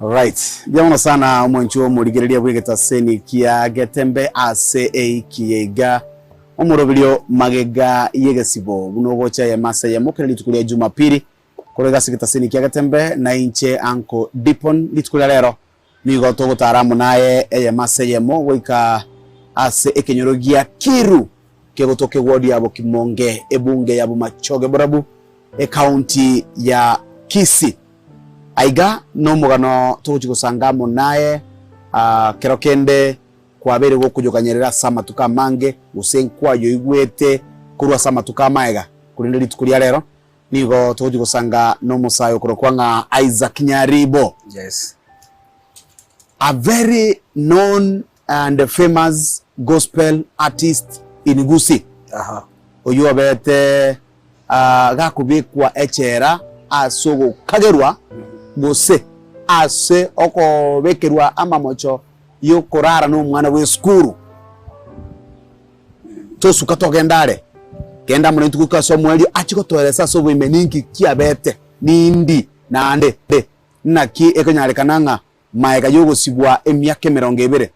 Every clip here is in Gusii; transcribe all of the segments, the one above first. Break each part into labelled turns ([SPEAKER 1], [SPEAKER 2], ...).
[SPEAKER 1] Alright, mbuya mono sana omwanchi omorigereria bw'egetaseni kia Getembe ase eiki yaiga omoroberio magega y'egesibo buna ogocha eyemo ase eyemo kera rituko ria Jumapili korwa iga ase egetaseni kia Getembe na inche Uncle Dipon rituko ria rero nigo togotara amo naye eyemo ase eyemo goika ase ekenyoro gia Kiru kegotoka eward ya Bokimonge ebunge ya Bomachoge Borabu ecounty ya Kisii. Aiga nomogano togochia gosanga amo naye, kero kende kwabeire gokonyokanyerera ase amatuko amange, gose nkwayoigwete korwa ase amatuko amaega, korende rituko ria rero nigo togochia gosanga nomosae okorokwa ng'a Isaac Nyaribo.
[SPEAKER 2] Yes.
[SPEAKER 1] A very known and famous gospel artist in Gusii.
[SPEAKER 2] Aha.
[SPEAKER 1] Oyio obete gakobekwa echela ase ogokagerwa gose ase okobekerwa amamocho y'okorara nomwana bw'esukuru. Tosuka togende are, genda amo naintwe goika ase omoerio achie gotoeresa ase oboime ninki kiabete, nindi, naende naki ekonyarekana ng'a Magega y'ogosibwa emiaka emerongo ebere,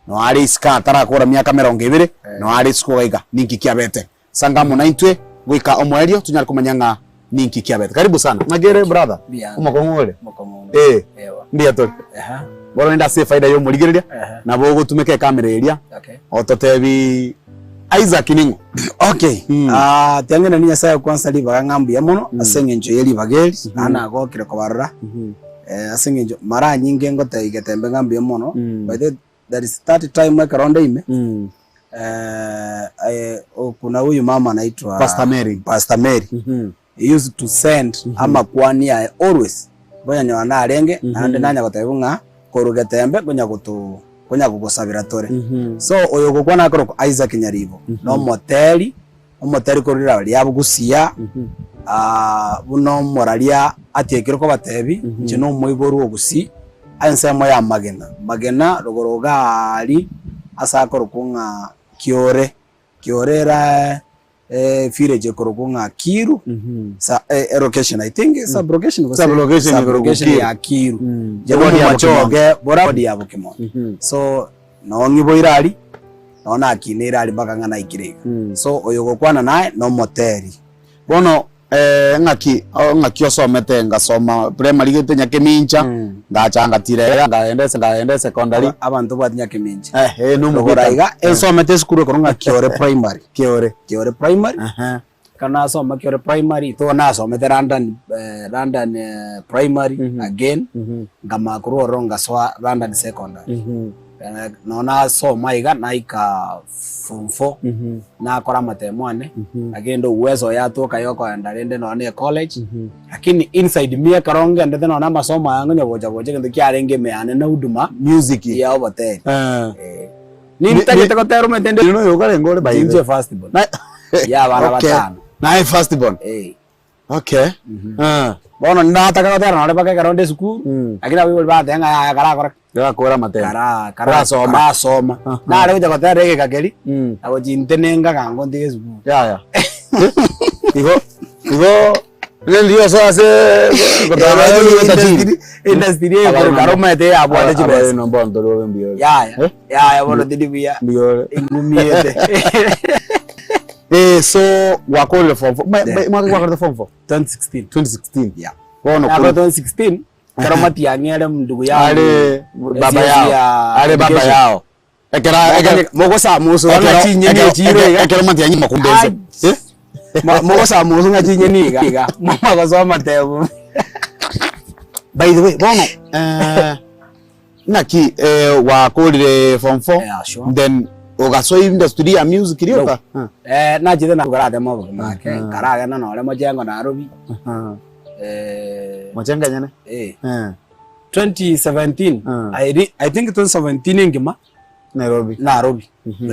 [SPEAKER 1] noe are isiko atarakora miaka emerongo ebere, noe are isiko iga iga, ninki kiabete? Sanga amo naintwe goika omoerio tonyare komanya ng'a ninki kiabete. Karibu sana. Ng'aki ere brother?
[SPEAKER 2] Mbuya.
[SPEAKER 1] Omokong'u ore?
[SPEAKER 2] Omokong'u
[SPEAKER 1] Eh.
[SPEAKER 2] Ewa.
[SPEAKER 1] Mbuya tore.
[SPEAKER 2] Aha.
[SPEAKER 1] Bono rende ase efaida ya omorigereria,
[SPEAKER 2] Aha.
[SPEAKER 1] nabo ogotumeka ekamera eria,
[SPEAKER 2] Okay.
[SPEAKER 1] ototebi Isaac ning'o?
[SPEAKER 2] Okay.
[SPEAKER 1] Mm.
[SPEAKER 2] Ah, tiang'ina ni Nyasaye kwansa ribaga ng'a mbuya mono ase eng'encho ye ribaga eri, naende nagokire kobarora. Eh, ase eng'encho mara nyinge ngotebia getembe ng'a mbuya mono,
[SPEAKER 1] Mm.
[SPEAKER 2] by the way, there is that time ekero onde ime,
[SPEAKER 1] Mm.
[SPEAKER 2] eh, eh, kuna huyu mama anaitwa
[SPEAKER 1] Pastor Mary.
[SPEAKER 2] Pastor Mary.
[SPEAKER 1] Mhm.
[SPEAKER 2] He used to send amakwani aye always, nkonyanyora narenge, naende nanya gotebiwa ng'a korwa getembe nkonya goto nkonya gogosabera tore. So oyo ogokwana akorokwa Isaac Nyaribo, na omoteri, omoteri korwa riraba ria Busia, buna omoraria atiekire kobatebi, inche na omoiborwa o Gusii, ensemo ya Magena, Magena rogoro iga aria ase akorokwa ng'a Kiore, Kiore ere Village ekorokwa ng'a Kiru, sa location I think sub location gose
[SPEAKER 1] Sub location
[SPEAKER 2] sub
[SPEAKER 1] ekorokwa
[SPEAKER 2] location
[SPEAKER 1] Kiru.
[SPEAKER 2] ya Kiru.
[SPEAKER 1] Inche Ward ya
[SPEAKER 2] Omochoge bora ward ya Bokimoni. So noo ng'iboire aria, noo nakineire aria mpaka ng'a naikire iga. So oyo ogokwana naye nomoteri.
[SPEAKER 1] Bono ng'aki ng'aki osomete ngasoma primary gete Nyakemincha, ngacha ngatira iga ngaenda ese ngaenda esecondary.
[SPEAKER 2] Abanto obwate Nyakemincha.
[SPEAKER 1] Eeh
[SPEAKER 2] Rogoro iga, ensomete esukuru ekorokwa ng'a Kiore Primary.
[SPEAKER 1] Kiore.
[SPEAKER 2] Kiore Primary.
[SPEAKER 1] Ehe.
[SPEAKER 2] Ekero nasoma Kiore Primary, ito nasomete London London Primary again, nkamanya korwa ororo ngasoa London Secondary. Nonye nasoma iga naika form four, nakora amatemo ane, lakini uwezo yatoka ya okoenda rende nonye na ecollege, lakini inside me ekero ngendete nonye na amasomo aya nkonya gocha gocha egento kiarenge ime yane na huduma
[SPEAKER 1] Music.
[SPEAKER 2] ya oboteri.
[SPEAKER 1] Eh.
[SPEAKER 2] Nintagete gotera omanyete nde
[SPEAKER 1] Noyo okarenge ore by the way.
[SPEAKER 2] Inche first born. Ya abana
[SPEAKER 1] Okay.
[SPEAKER 2] batano.
[SPEAKER 1] Naye first born.
[SPEAKER 2] Eh.
[SPEAKER 1] Okay. Ah.
[SPEAKER 2] Bono nataka gotera nonye mpaka ekero nde esukuru,
[SPEAKER 1] Mm.
[SPEAKER 2] lakini abaibori bagoteba ng'a yaya karakora ki?
[SPEAKER 1] Karakora amatemo.
[SPEAKER 2] Kara kara
[SPEAKER 1] Karasoma.
[SPEAKER 2] karasoma.
[SPEAKER 1] Aha.
[SPEAKER 2] Nare gocha gotera egeka keria,
[SPEAKER 1] Mm.
[SPEAKER 2] nagochi ntenenka kango ntige esukuru.
[SPEAKER 1] Yaya. Igo igo rende osoa ase gotara
[SPEAKER 2] Industry industry eye korwa kare omanyete yabwate chibesa.
[SPEAKER 1] Nomba ntore obe mbuya ore.
[SPEAKER 2] Yaya,
[SPEAKER 1] Eh?
[SPEAKER 2] yaya bono tindi buya.
[SPEAKER 1] Mbuya ore.
[SPEAKER 2] Engumiete.
[SPEAKER 1] Eh, so gwakorire form four. Ma-
[SPEAKER 2] Yeah.
[SPEAKER 1] ma- mwaka gwakorete form four?
[SPEAKER 2] 2016.
[SPEAKER 1] 2016.
[SPEAKER 2] Yeah.
[SPEAKER 1] Bono
[SPEAKER 2] Nakora
[SPEAKER 1] korwa-
[SPEAKER 2] 2016 ekero Matiang'i are ndugu yangu.
[SPEAKER 1] Are baba
[SPEAKER 2] SSC
[SPEAKER 1] yao.
[SPEAKER 2] ya
[SPEAKER 1] Are baba
[SPEAKER 2] education.
[SPEAKER 1] yao. Ekero ekero
[SPEAKER 2] Mogosamusu
[SPEAKER 1] ekero
[SPEAKER 2] ng'a chinyeni
[SPEAKER 1] ekero-
[SPEAKER 2] echiro
[SPEAKER 1] ekero-
[SPEAKER 2] iga.
[SPEAKER 1] ekero Matiang'i makumbense.
[SPEAKER 2] Ai.
[SPEAKER 1] Eh?
[SPEAKER 2] Mo- Mogosamusu ng'a chinyeni iga iga. Mogosoa amatebo.
[SPEAKER 1] By the way, bono eh, Naki gwakorire form 4
[SPEAKER 2] Yeah, sure.
[SPEAKER 1] then ogasoa industry ya music rioka?
[SPEAKER 2] No. Eh, nachete na koratema obogima ake, nkaragenda nore mochengo Nairobi. Eh,
[SPEAKER 1] Mochengo enyene?
[SPEAKER 2] eh,
[SPEAKER 1] Eh,
[SPEAKER 2] 2017
[SPEAKER 1] Mm.
[SPEAKER 2] I, re, I think 2017 engima
[SPEAKER 1] Nairobi.
[SPEAKER 2] Nairobi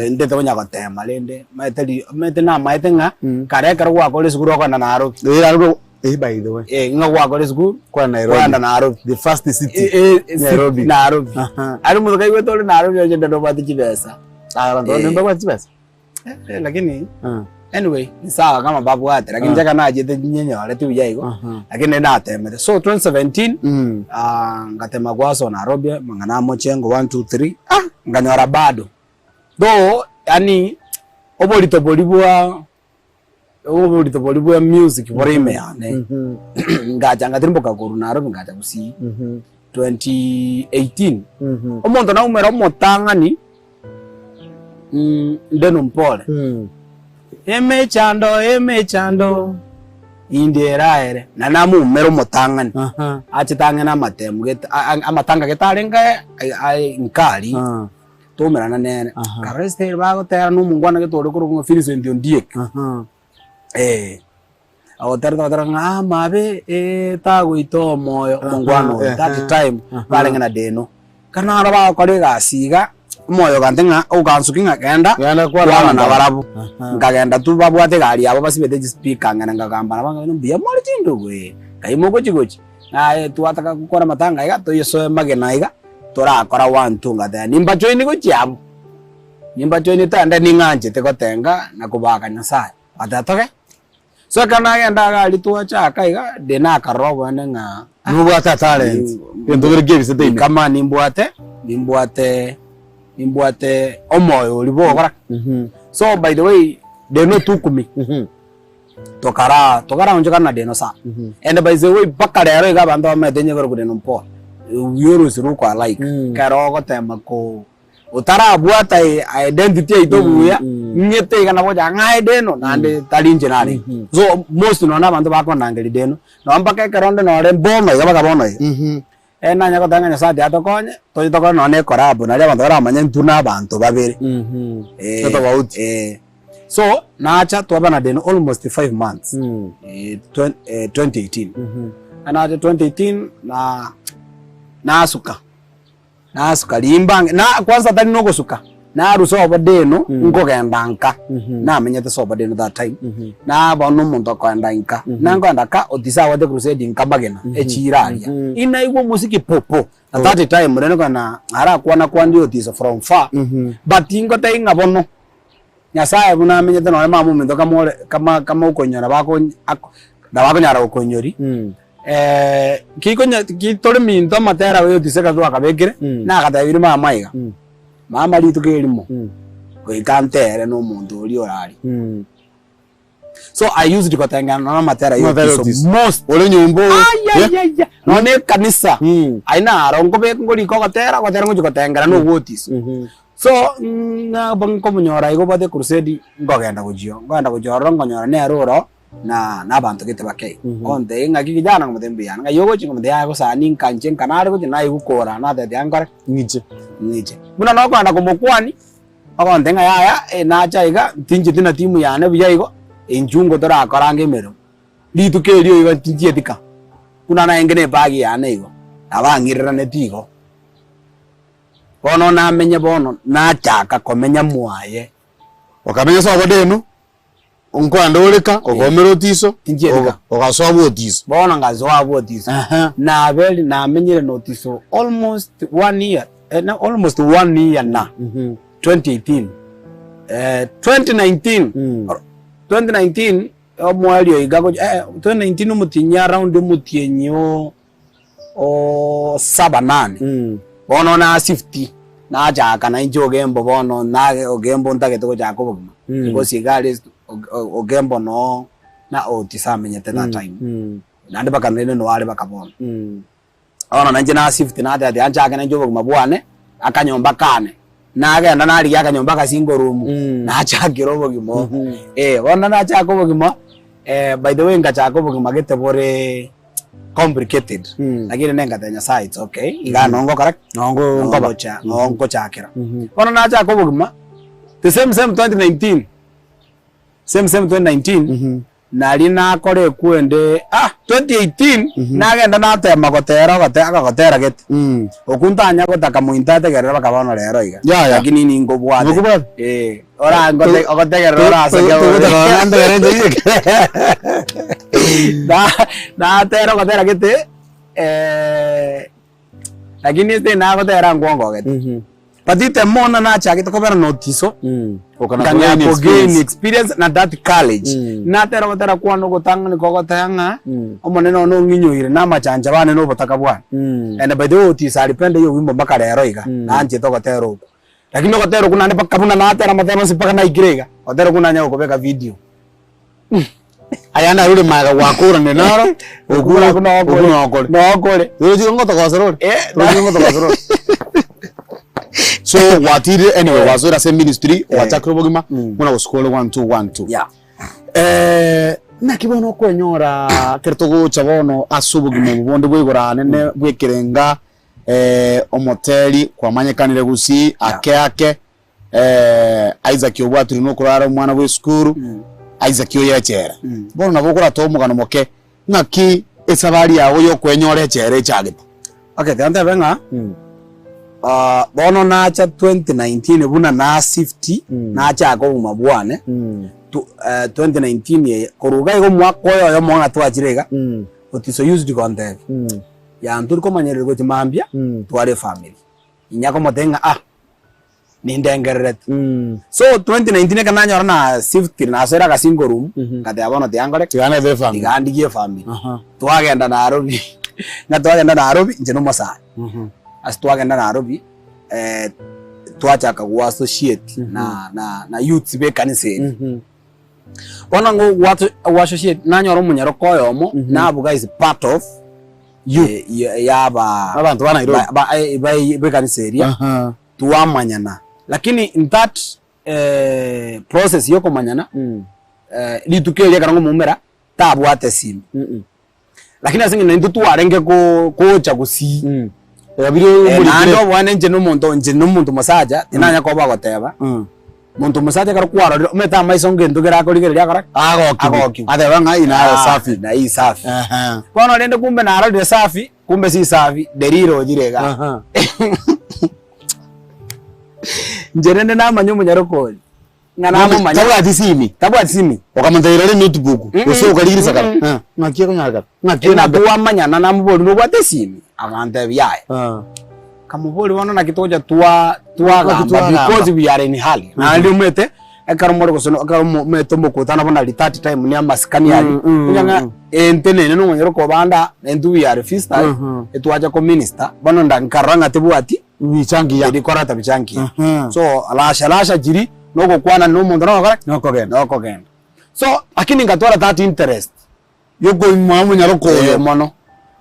[SPEAKER 2] ndete konya gotema rende maete ri maete namaete ng'a kare ekero gwakora esukuru okogenda Nairobi.
[SPEAKER 1] Eh, Nairobi, eh, by the way.
[SPEAKER 2] Eh, ng'a gwakora esukuru
[SPEAKER 1] Kwa Nairobi.
[SPEAKER 2] kwagenda Nairobi.
[SPEAKER 1] The first city.
[SPEAKER 2] Eh, eh, eh,
[SPEAKER 1] Nairobi.
[SPEAKER 2] Nairobi.
[SPEAKER 1] Aha.
[SPEAKER 2] Aria omonto kaigwete ore Nairobi onye nde nobwate chibesa.
[SPEAKER 1] Ah, abanto
[SPEAKER 2] Eh.
[SPEAKER 1] mbabwate chibesa?
[SPEAKER 2] Eh, lakini
[SPEAKER 1] Ah.
[SPEAKER 2] Anyway, ni sawa kama babwate lakini inche ekero nachete nyenyoreti buya igo, lakini nari natemete. So 2017, ngatema gwasoa Nairobi, amang'ana a mochengo one two three, ah nkanyora bado. Though yaani oborito boria bwa oborito boria bwa music bore ime yane, ngacha ngatirimboka korwa Nairobi ngacha Gusii 2018. Omonto naumera omotang'ani inde nompore, emechando emechando inde eraere, na namoumera omotang'ani achete ang'e na amatemu gete amatanga gete arenge nkari. Toumerana nere. Karora esitari bagotera na omongwana gete ore korokwa ng'a Vincent Ondiek. Eh, agoterete agotera ng'a amabe eh tagoita omoyo, omongwana oyo that time barenge na Deno. Ekero naro bagokora egasi iga, omoyo ogante ng'a ogansukia ng'a genda
[SPEAKER 1] Genda kwana
[SPEAKER 2] kwana
[SPEAKER 1] nabarabwo.
[SPEAKER 2] nabarabwo. Nkagenda tu babwate egari yabo basibete chispeaker ng'ende nkagamba nabo nkababwira mbuya more chindugu eh, nkai mogochi gochi? Naye twataka gokora amatanga iga, toyesoe magena iga, torakora one two ngateba nimbajoini gochia abwo, nimbajoini togende ning'anchete gotenga na kobaka Nyasaye, ngateba toge. So ekero nagenda iga aria twachaka iga, de nakarora obonene ng'a ah,
[SPEAKER 1] Nobwate atalent, egento kere kiebisete ime.
[SPEAKER 2] kama nimbwate, nimbwate, nimbwate omoyo oria bogokora ki. So by the way, de notukumi. Tokara tokaraonchokana na Deno sana. And by the way mpaka rero iga abanto bamaete onye korokwa Deno Mpore, we always look alike. Ekero ogotema ko otarabwata identity yaito buya, ng'ete iga nabo ogocha ng'a aye Deno naende tari inche narenge. So most nonye na abanto bakondangeria Deno, nonye mpaka ekero onde nore mbono iga mpaka bono iga, nanye goteba ng'a Nyasaye tiga atokonye, toche tokore nonye na ecollabo naria abanto baramanye intwe na abanto babere.
[SPEAKER 1] Totofauti.
[SPEAKER 2] So nacha twaba na Deno almost 5 months 2018. Nacha 2018 na nasuka nasuka rimbange na kwanza tari nogosuka narusa obo Deno nkogenda nka namenyete sobo Deno that time naba nomonto okoenda nka nakoenda ka otise abwate crusade nka magena echira aria inaigwa omosiki po po na that time rende kona arakwana kwandia otiso from far but ingotebia ng'a bono Nyasae buna amenyete nonya mama ominto kama ore kama kama okonyora bako ako nabo akonyara gokoinyoria kikonya ki tore minto amatera aye otise ekero twakabekire, nagatebirie mama iga, mama rituko erimo, goika ntere na omonto oria ore aria. So I used gotengena nonya amatera ya
[SPEAKER 1] Amatera ya
[SPEAKER 2] otiso
[SPEAKER 1] otiso.
[SPEAKER 2] most.
[SPEAKER 1] Ore nyomba ore
[SPEAKER 2] Ayayaya! Nonya na ekanisa, aye naro nkobeka nkorika ogotera, ogotera ngochia gotengera na obwo otiso. So ng'a nkomonyora igo obwate ecrusade, nkogenda gochia oo, nkogenda gochia ororo nkonyora nere oro na na abanto gete bake igo. Ogontebia ng'aki kijana, nkomotebia mbuya ande, ng'ai ogochia, nkomotebia yaya gose aa ninka inche nka nare gochia naigwa kora natebia tiga nkore ki?
[SPEAKER 1] Ng'iche.
[SPEAKER 2] Ng'iche. Buna nokogenda komokwania, ogontebia ng'a yaya nacha iga, tincheti na timu yane buya igo, inchuo ngo torakorange emeremo. Rituko erio igo tinchieti ka, buna naenge na ebag yane igo, nabo ang'iriraneti igo. Bono namenye bono, nachaka komenya mwaye.
[SPEAKER 1] Okamenya ase obodeno, nkoenda oreka, okaumera otiso,
[SPEAKER 2] Tinchieti ka.
[SPEAKER 1] ogasoa bwotiso.
[SPEAKER 2] Bono ngasoa bwotiso. Naberi namenyire notiso almost one year, eh, na almost one year na 2018. 2019, 2019 omoerio iga gochia eh, 2019 omotienyi around omotienyi o. o saba nane, bono na shift nachaka nainche ogembo bono na ogembo ntagete gochaka obogima because iga aria ogembo noo na Otis amenyete that time naende mpaka naende noo are mpaka bono. Bono nainche na shift nateba tiga nchake nainche obogima bwane akanyomba kane, nagenda narigia akanyomba aka single room nachakera obogima obo. Bono nachaka obogima by the way ngachaka obogima gete bore. complicated lakini rende ngatebia Nyasaye it's okay iga noo ngokora ki?
[SPEAKER 1] Noo nkoba.
[SPEAKER 2] Noo noo nkochakera. Bono nachaka obogima the same same 2019 same same 2019 naria nakora ekwende ah 2018 nagenda natema gotera ogote akagotera gete okwo ntanya gotaka mointo ategerere mpaka bono rero iga
[SPEAKER 1] Yaya.
[SPEAKER 2] lakini ninkobwate
[SPEAKER 1] Nokobwate?
[SPEAKER 2] eh ora ngote ogotegerera oraseke
[SPEAKER 1] Togotaka ntegere inche.
[SPEAKER 2] Na- natera ogotera gete lakini ase nagotera nkwongogete. But ite mono nachagete kobera na Otiso, nkang'ea
[SPEAKER 1] Okana
[SPEAKER 2] ko gain experience na that courage. Natera gotera kwane ogotang'ani kogoteba ng'a Omonene one ong'inyoire na amachancha bane na obotaka bwane. And by the way Otiso alipenda hiyo wimbo mpaka rero iga, nanchete ogotera okwo. Lakini ogotera okwo naende mpaka buna natera amatera onsi mpaka naikire iga, ogotera okwo nanyare gokobeka video.
[SPEAKER 1] Aya narure magega gwakoranire naro, okwo
[SPEAKER 2] Okwo nokore.
[SPEAKER 1] okwo nokore.
[SPEAKER 2] Nokore.
[SPEAKER 1] Roche ngotogosera ore?
[SPEAKER 2] Eh,
[SPEAKER 1] Roche ngotogosera ore? So gwatirire anyway gwasoire ase eministry, gwachakire obogima, buna gosuka ore one two one two.
[SPEAKER 2] Yeah.
[SPEAKER 1] Eh, naki bono okwenyora ekero togocha bono ase obogima obo bonde bwa igoro anene bwa ekerenga omoteri kwamanyekanire gusii ake ake Isaac obwatirwe nokorara omwana bwa esukuru, Isaac oyo echela. Bono nabo okoratoa omogano moke ng'aki esabari yago yokwenyora echela echagete.
[SPEAKER 2] Okay, tiga ntebe ng'a bono nacha 2019 buna na shift nachaka obogima bwane 2019 eye korwa iga iga omwaka oyo oyomo ng'a twachire iga, Otiso used gontebia, yaya ntori komanyereri gochia mambia tware efamiri. Inya komotebia ng'a ah nindengererete. So 2019 ekero nanyora na shiftire nasoire aga single room, ngateba bono tiga nkore ki?
[SPEAKER 1] Tiga ndete efamiri.
[SPEAKER 2] Tiga ndigie efamiri. Twagenda Nairobi, ng'a twagenda Nairobi inche na omosani. Ase twagenda Nairobi, twachaka go associate na na na youths ba ekanisa eri. Bono ng'o gwa associate nanyora omonyaroka oyomo, nabuga is part of yaba
[SPEAKER 1] Abanto ba Nairobi.
[SPEAKER 2] ba- ba- eh, ba- b'ekanisa eria
[SPEAKER 1] Aha.
[SPEAKER 2] twamanyana lakini in that eh, process yokomanyana eh, rituko eria ekero ngomoumera tabwate esimi lakini ase eng'encho intwe twarenge ko- gocha gusii
[SPEAKER 1] Egabire
[SPEAKER 2] Eh,
[SPEAKER 1] omorikire.
[SPEAKER 2] naende obwane inche na omonto inche na omonto omosacha tinanya koba goteba Monto omosacha ekero kwarorire omanyete amaiso ngento kere akorigereria akore ki?
[SPEAKER 1] Agokigwe.
[SPEAKER 2] Agokigwe.
[SPEAKER 1] Ateba ng'a inaye
[SPEAKER 2] Ah,
[SPEAKER 1] safi.
[SPEAKER 2] na hii safi.
[SPEAKER 1] Ehe.
[SPEAKER 2] Bono rende kumbe narorire safi, kumbe si safi, derira ochire igaa.
[SPEAKER 1] Aha.
[SPEAKER 2] Inche rende namanya omonyaroka oria, ng'a namomanya.
[SPEAKER 1] Tabwati simi.
[SPEAKER 2] Tabwati simi.
[SPEAKER 1] Okamotebia rora enotebook,
[SPEAKER 2] Mm-mm.
[SPEAKER 1] gose okarigia risakara.
[SPEAKER 2] Mm-mm.
[SPEAKER 1] Eh, ng'aki ekonyarekana? Ng'aki
[SPEAKER 2] Ng'a
[SPEAKER 1] enamba?
[SPEAKER 2] twamanyana namoboria nobwate esimi? Agantebia yaya.
[SPEAKER 1] Ah.
[SPEAKER 2] Nkamoboria bono naki togocha twa twagamba
[SPEAKER 1] twagamba.
[SPEAKER 2] because we are in hurry. Naende omanyete ekero more gose ekero omanyete omokutano buna retard time ne amasikani aria,
[SPEAKER 1] Mm, mm,
[SPEAKER 2] onye ng'a
[SPEAKER 1] mm.
[SPEAKER 2] entenene na omonyene okobanda intwe we are visitors,
[SPEAKER 1] Mhm.
[SPEAKER 2] etwacha ko minister, bono nda nkarora ng'a tebwati
[SPEAKER 1] Bicha ngiya.
[SPEAKER 2] erikoreta bicha ngiya.
[SPEAKER 1] Mhm.
[SPEAKER 2] So rasha rasha chiri na ogokwana na omonto nogokora ki?
[SPEAKER 1] Nokogenda.
[SPEAKER 2] Nokogenda. So lakini nkatwara that interest.
[SPEAKER 1] Yokoimoa omonyaroka oyo.
[SPEAKER 2] Eh, mono.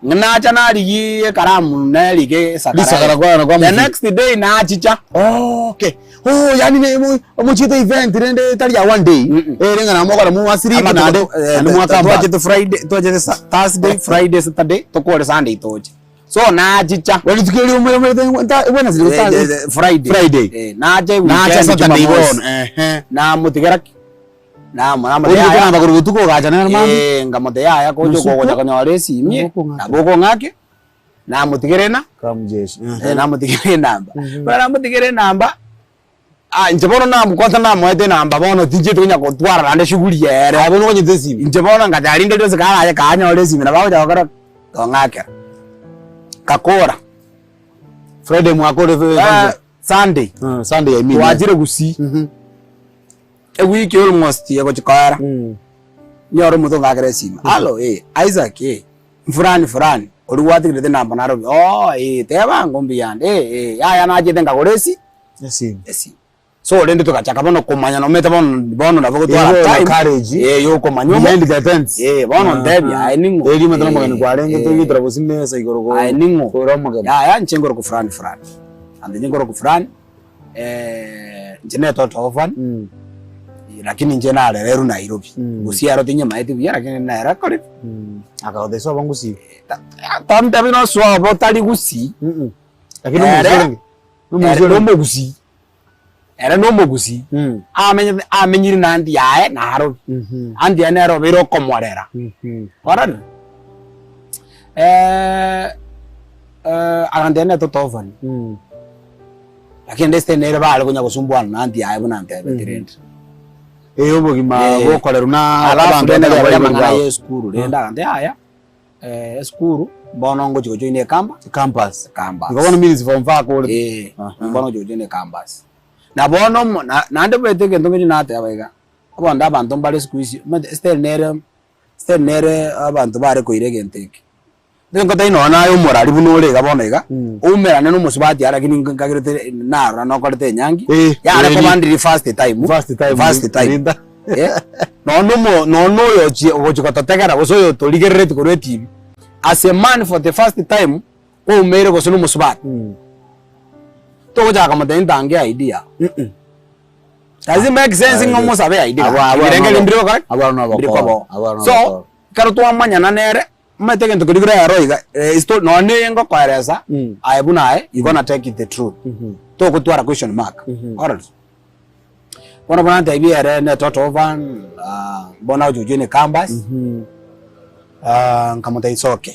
[SPEAKER 2] Nacha narigia ekaramu nerike esakara.
[SPEAKER 1] Risakara kwana kwa
[SPEAKER 2] The
[SPEAKER 1] musi.
[SPEAKER 2] next day nachicha.
[SPEAKER 1] Okay. Oh, yani ne mo omochiete event rende tari ya one day.
[SPEAKER 2] Mm -mm.
[SPEAKER 1] Ere ng'a namokora mwasiriki
[SPEAKER 2] Amatuko
[SPEAKER 1] naende
[SPEAKER 2] eh,
[SPEAKER 1] naende mwakamba.
[SPEAKER 2] twachete Friday, twachete Sa- Thursday, Friday, Saturday, tokore Sunday toche. So nachicha.
[SPEAKER 1] Bari rituko erio omwe omwe Wednesday
[SPEAKER 2] Eh,
[SPEAKER 1] gose
[SPEAKER 2] eh, eh, Friday.
[SPEAKER 1] Friday.
[SPEAKER 2] Eh, nacha
[SPEAKER 1] Nacha
[SPEAKER 2] weekend
[SPEAKER 1] Saturday
[SPEAKER 2] Jumamosi.
[SPEAKER 1] bono. Ehe.
[SPEAKER 2] Namotigera ki? Namo
[SPEAKER 1] Orire
[SPEAKER 2] namotebia yaya.
[SPEAKER 1] kogamba korwa botuko ogacha nere mambia.
[SPEAKER 2] Eh, nkamotebia yaya kocha
[SPEAKER 1] Mosuko.
[SPEAKER 2] okogocha konyora esimi
[SPEAKER 1] Nabo okong'aka.
[SPEAKER 2] nabo okong'ake, namotigera ena
[SPEAKER 1] Kamujeshi.
[SPEAKER 2] eh, namotigera enamba. Ekero namotigera enamba, ah inche bono namo kwanza namoete enamba bono tinchieti konya gotwara naende shughuli ere.
[SPEAKER 1] Aye bono okonyete esimi.
[SPEAKER 2] Inche bono ngacha rinde rionsi karache kanyore esimi nabo agocha gokora ki? Kong'akera. Ngakora.
[SPEAKER 1] Friday mwakore
[SPEAKER 2] Eh, Sunday,
[SPEAKER 1] Sunday I mean.
[SPEAKER 2] twachire gusii. Ewiki almost egochia koera, nyore omonto ongakera esimi, hallo eh, Isaac eh, fulani fulani, oria gwatigerete enamba Nairobi, ooh eh, teba ango mbuyande eh eh, yaya nachete nkagora esi
[SPEAKER 1] Esimi.
[SPEAKER 2] esimi. So rende togachaka bono komanyana omanyete bono bono nabo gotwara
[SPEAKER 1] Igo
[SPEAKER 2] time,
[SPEAKER 1] courage.
[SPEAKER 2] eh, ya okomanya omo
[SPEAKER 1] Behind the fence.
[SPEAKER 2] eh, bono ntebia aye ning'o
[SPEAKER 1] Erio omanyete nomogeni
[SPEAKER 2] eh,
[SPEAKER 1] kwarenge
[SPEAKER 2] eh,
[SPEAKER 1] toigitera gose mesa igoro ko
[SPEAKER 2] aye ning'o
[SPEAKER 1] kore omogeni.
[SPEAKER 2] yaya inche nkoroku fulani fulani, ande inche nkoroku fulani. Inche netoto orphan, lakini inche narererwe Nairobi. Gusii ero tinyemaeti buya lakini nere kore.
[SPEAKER 1] Akagotebia sobo ngusii.
[SPEAKER 2] Tontebi nosobo tari gusii.
[SPEAKER 1] Lakini
[SPEAKER 2] Ere-
[SPEAKER 1] nomogusii orenge. Nomogusii
[SPEAKER 2] Ere
[SPEAKER 1] orenge.
[SPEAKER 2] nomogusii. Ere nomogusii. Amenyete amenyire na aunty yaye Nairobi. Aunty yaye nere obeire okomorera. Ororire? Agantebia netoto orphan. Lakini rende esiteni nere bare konya gosumbuana na aunty yaye buna antebeti rende.
[SPEAKER 1] Eh, obogima
[SPEAKER 2] Eh.
[SPEAKER 1] bokorerwa na
[SPEAKER 2] Alafu
[SPEAKER 1] abanto
[SPEAKER 2] rende
[SPEAKER 1] batari
[SPEAKER 2] akabora
[SPEAKER 1] abaibori
[SPEAKER 2] amang'ana
[SPEAKER 1] bao.
[SPEAKER 2] ya esukuru rende agantebia yaya, esukuru. Bono ngochi gojoina ekamba,
[SPEAKER 1] Campus.
[SPEAKER 2] Campus.
[SPEAKER 1] Igo bono means form four akorete.
[SPEAKER 2] Eh,
[SPEAKER 1] Aha.
[SPEAKER 2] bono ngochi gojoina ecampus. Na bono omo na naende omanyete egento ngechi nateba iga, abanto abanto mbare siku hizi, omanyete still nere still nere abanto bare koira egento eke. Nigo ngotebia nonya naye omorari buna ore iga bono iga, oumerane na omosubati aria lakini nkagerete narora nokorete enyangi,
[SPEAKER 1] Eh,
[SPEAKER 2] yare
[SPEAKER 1] eh,
[SPEAKER 2] koba ndiri first time,
[SPEAKER 1] First time,
[SPEAKER 2] first time.
[SPEAKER 1] rinda.
[SPEAKER 2] Eh, nonya na omo nonya na oyo ochie ogochi gototegera gose oyo torigerereti korwa etibi, as a man for the first time, kwaumeire gose na omosubati, togochaka komotebia ntange idea Does it make sense ng'a omosabe idea?
[SPEAKER 1] Abwo- abwo
[SPEAKER 2] Ebirengererio
[SPEAKER 1] nabo-
[SPEAKER 2] mbiri gokora ki?
[SPEAKER 1] abwo nabo
[SPEAKER 2] Mbiri
[SPEAKER 1] koba.
[SPEAKER 2] koba.
[SPEAKER 1] Abwo nabo
[SPEAKER 2] So,
[SPEAKER 1] koba.
[SPEAKER 2] ekero twamanyana nere, Omanyete egento keria kere ero iga, histo nonya na eye ngokoeresa, aye buna aye, you gonna take it the truth. Togotwara question mark. Alright. Bono buna ntebi ere ne toto over, bono agochi gojoin campus, nkamotebia it's okay.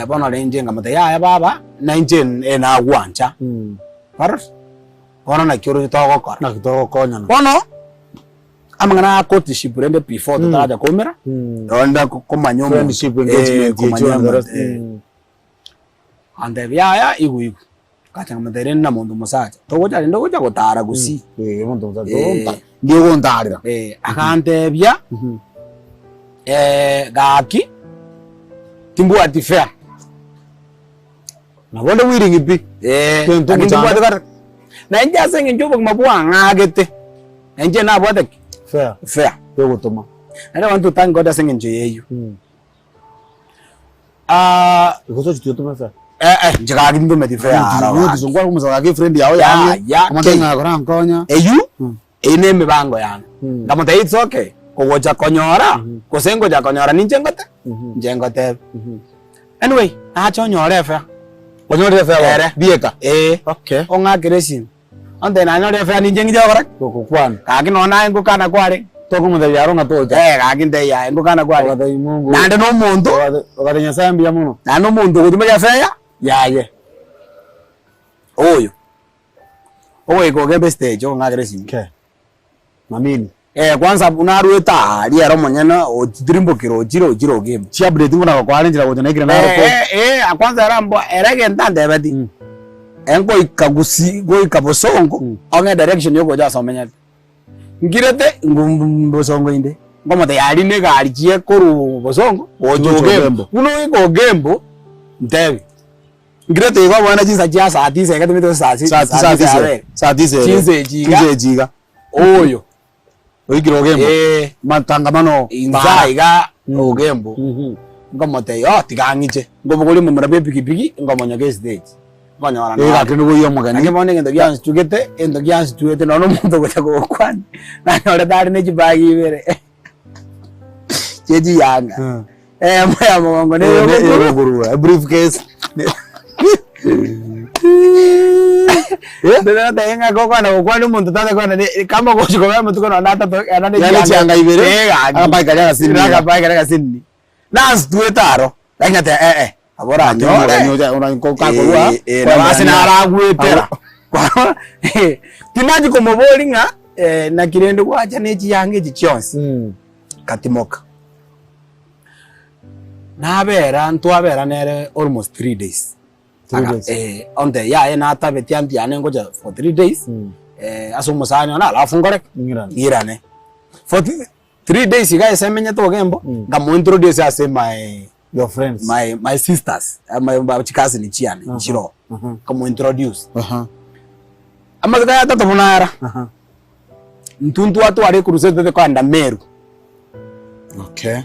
[SPEAKER 2] Bono rende nkamotebia yaya baba, na inche nagwancha. Alright. Bono naki oroche togokora.
[SPEAKER 1] Naki togokonyana.
[SPEAKER 2] Bono. Amang'ana a courtship rende before totaracha koumera, ronda komanya omonto,
[SPEAKER 1] Friendship, engagement,
[SPEAKER 2] eh, komanya
[SPEAKER 1] echo and the
[SPEAKER 2] omonto,
[SPEAKER 1] rest.
[SPEAKER 2] eh. Antebia yaya igu igu, ngacha nkamotebia rende na monto mosacha, togocha rende ogocha gotara gusii.
[SPEAKER 1] Eh, omonto mosacha,
[SPEAKER 2] Eh.
[SPEAKER 1] togonta- ndiye ogontarera.
[SPEAKER 2] Eh, akantebia gaki timbwati fare.
[SPEAKER 1] Nabo onde willing pi.
[SPEAKER 2] Eh,
[SPEAKER 1] Gento
[SPEAKER 2] lakini
[SPEAKER 1] omochando.
[SPEAKER 2] timbwati kare. Na inche ase eng'encho obogima bwang'agete, na inche nabwate ki?
[SPEAKER 1] Fair.
[SPEAKER 2] Fair.
[SPEAKER 1] Yogotoma.
[SPEAKER 2] Naende I want to thank God ase eng'encho ya eyio. Ah,
[SPEAKER 1] Gose ochi tiotome fair.
[SPEAKER 2] eh, eh, inche gaki tintometi fair aro
[SPEAKER 1] Nigo
[SPEAKER 2] gaki.
[SPEAKER 1] tizongwa omosacha gaki friend yao
[SPEAKER 2] Ya,
[SPEAKER 1] yaye.
[SPEAKER 2] ya,
[SPEAKER 1] Omonto
[SPEAKER 2] kei.
[SPEAKER 1] ng'a korankonya.
[SPEAKER 2] Eyio, eyio na emibango yane. Nkamotebia it's okay, kogocha konyora, gose ngocha konyora ninche ngote, inche ngotebe. Anyway, nacha onyore efare.
[SPEAKER 1] Onyorire efare bono?
[SPEAKER 2] Ere.
[SPEAKER 1] Bieka?
[SPEAKER 2] Ee.
[SPEAKER 1] Okay.
[SPEAKER 2] Ong'akere esimi. Ontebia nanyore efare ninche ng'iche gokora ki?
[SPEAKER 1] Gokokwana.
[SPEAKER 2] Gaki nonya naye ngokana kware.
[SPEAKER 1] Tokomotebia aro ng'a tocha.
[SPEAKER 2] Eh, gaki ntebie yaya ngokana kware.
[SPEAKER 1] Ogatebia Mungu.
[SPEAKER 2] Naende na omonto.
[SPEAKER 1] Ogatebia Nyasaye mbuya mono.
[SPEAKER 2] Naende omonto ogotumeka efare
[SPEAKER 1] Yaye.
[SPEAKER 2] Oyo. Ogoika ogende estage ong'akere esimi.
[SPEAKER 1] Okay. Mamini.
[SPEAKER 2] Eh, kwanza buna arwete aa aria ere omonyene otirimbokire ochire ochire ogimba.
[SPEAKER 1] Chiupdate buna gokoa are nchera gocha naikire naro ko.
[SPEAKER 2] Eh, eh, eh, kwanza ere ambo ere egento antebeti, engoika gusii goika bosongo, ong'e direction ya ogocha ase omenyete. Nkirete ngu bosongo inde, nkomotebia aria na egari chie korwa bosongo gocha
[SPEAKER 1] Gocha
[SPEAKER 2] ogembo.
[SPEAKER 1] Ogembo.
[SPEAKER 2] Buna ogoika ogembo, ntebi. Nkirete igo bono chinsa chia saa tisa iga timanyeti gose saa si-
[SPEAKER 1] Saa
[SPEAKER 2] saa
[SPEAKER 1] saa
[SPEAKER 2] tisa
[SPEAKER 1] tisa.
[SPEAKER 2] yabere.
[SPEAKER 1] Saa tisa ere.
[SPEAKER 2] Chinsa echi iga.
[SPEAKER 1] Chinsa echi iga.
[SPEAKER 2] Oyo.
[SPEAKER 1] Oikire ogembo.
[SPEAKER 2] Eh.
[SPEAKER 1] Matangamano.
[SPEAKER 2] Insa iga ogembo.
[SPEAKER 1] Mhm.
[SPEAKER 2] Nkomotebia oh tiga ang'iche. Nkobogoria omomura bwa epikipiki nkomonyoka estage. Nkonyora
[SPEAKER 1] Eh
[SPEAKER 2] naro.
[SPEAKER 1] gaki nigo oyio omogeni.
[SPEAKER 2] Naki bono egento giansitugete, egento giansitugete nonya omonto ogocha kogokwania, nanyorete are ne chibagi ibere chie chiyanga.
[SPEAKER 1] Mm.
[SPEAKER 2] Eyemo ya mogongo na
[SPEAKER 1] Eh, ne-
[SPEAKER 2] ey'obokuru.
[SPEAKER 1] ey'obokuru, eh, briefcase. Eh?
[SPEAKER 2] Ndĩratebia ng'a gokwana gokwania omonto tata kwana ne kama ogochi kobera amatuko nonye atato ena ne
[SPEAKER 1] Yaani chianga ibere,
[SPEAKER 2] Eh, gaki.
[SPEAKER 1] akabagi karia agasinini.
[SPEAKER 2] Na akabagi karia agasinini. Nansitwete aro, lakini ngateba eh eh, nabo oranyore.
[SPEAKER 1] Kakorwa,
[SPEAKER 2] Eh, eh, nabo ase naragwetera. Tinachi komoboria ng'a eh, naki rende gwacha ne chiyanga echi chionsi,
[SPEAKER 1] Mm.
[SPEAKER 2] nkatimoka. Nabera ntwabera nere almost 3 days.
[SPEAKER 1] Three
[SPEAKER 2] Aka-
[SPEAKER 1] days.
[SPEAKER 2] eh, onte yaye natabeti anti yane ngocha for 3 days
[SPEAKER 1] Mm.
[SPEAKER 2] eh, ase omosani one alafu nkore ki?
[SPEAKER 1] Ng'irane.
[SPEAKER 2] Ng'irane. For 3 days iga ase emenyete ogembo
[SPEAKER 1] Mm.
[SPEAKER 2] nkamointroduce ase my
[SPEAKER 1] Your friends.
[SPEAKER 2] my my sisters eh, my my chikasini chiane
[SPEAKER 1] Aha.
[SPEAKER 2] nchiroo
[SPEAKER 1] Aha.
[SPEAKER 2] nkamointroduce
[SPEAKER 1] Aha.
[SPEAKER 2] amatuko aya atato buna ara
[SPEAKER 1] Aha.
[SPEAKER 2] Intwe ntwatwara ekuruseti totete kogenda Meru.
[SPEAKER 1] Okay.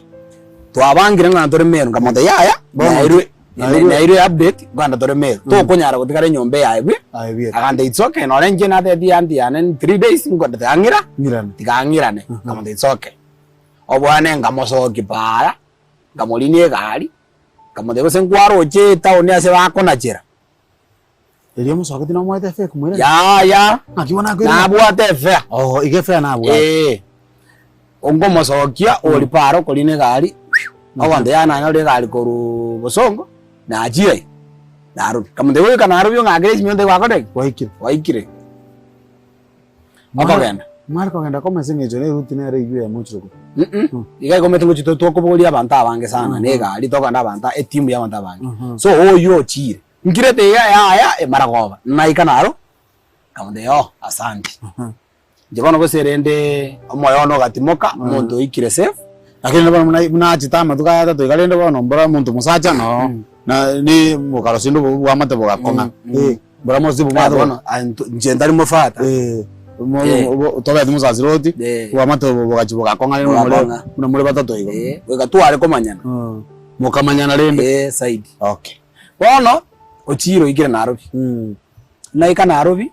[SPEAKER 2] Twabangire ng'a tore Meru, nkamotebia yaya,
[SPEAKER 1] Bono,
[SPEAKER 2] nairwe
[SPEAKER 1] nairwe-
[SPEAKER 2] nairwe update kogenda tore Meru. Tokonyara gotigara enyomba eye aye buya.
[SPEAKER 1] Aye buya.
[SPEAKER 2] Agantebia it's okay, nonye inche natebirie aunty yane in 3 days nko tiga ng'ira,
[SPEAKER 1] Ng'irane.
[SPEAKER 2] tiga ng'irane. Nkamotebia it's okay. Obwane nkamosokia paara, nkamorinia egari, nkamotebia gose nkwaroche etown ase bakonachera.
[SPEAKER 1] Erio omosoke tinamoete efare komoirania?
[SPEAKER 2] Yaya,
[SPEAKER 1] Naki bono akoirana?
[SPEAKER 2] nabwate efare.
[SPEAKER 1] Oo, iga efare nabwate.
[SPEAKER 2] Ee, onkomosokia ori paro okorina egari, ogonte yaya nanyore egari korwa Bosongo, nachire iga, Nairobi. Nkamotebia goika Nairobi ong'akere esimi onte gwakorire ki?
[SPEAKER 1] Gwaikire.
[SPEAKER 2] Gwaikire. Okogenda.
[SPEAKER 1] Mware kogenda koma ase eng'encho ne eruti nere eywo yamochire korwa.
[SPEAKER 2] Mm iga igo omanyete ngochi to tokobogoria abanto abange sana na egari tokogenda abanto etimu ya abanto abange. So oywo ochire, nkirete iga yaya emaragoba, naika naro, nkamotebia oo asanti. Inche bono gose rende omoyo one ogatimoka, omonto oikire safe.
[SPEAKER 1] Lakini bono buna buna achete amatuko aya atato iga rende bono mbora omonto omosacha noo na ni mokarosia onde obo bwamate bogakong'a eh mbora mosi
[SPEAKER 2] Ah, bono aye nto inche ntari mofata.
[SPEAKER 1] Eh, mo-
[SPEAKER 2] Eh.
[SPEAKER 1] obo- tobete mosasiroti
[SPEAKER 2] Eh.
[SPEAKER 1] bwamate obo bogachi bogakong'a rende buna more
[SPEAKER 2] Bogakong'a.
[SPEAKER 1] buna more batato igo.
[SPEAKER 2] Eh, goika tware komanyana.
[SPEAKER 1] Mokamanyana rende.
[SPEAKER 2] Eh, saidi.
[SPEAKER 1] Okay.
[SPEAKER 2] Bono ochire oikire Nairobi. Naika Nairobi.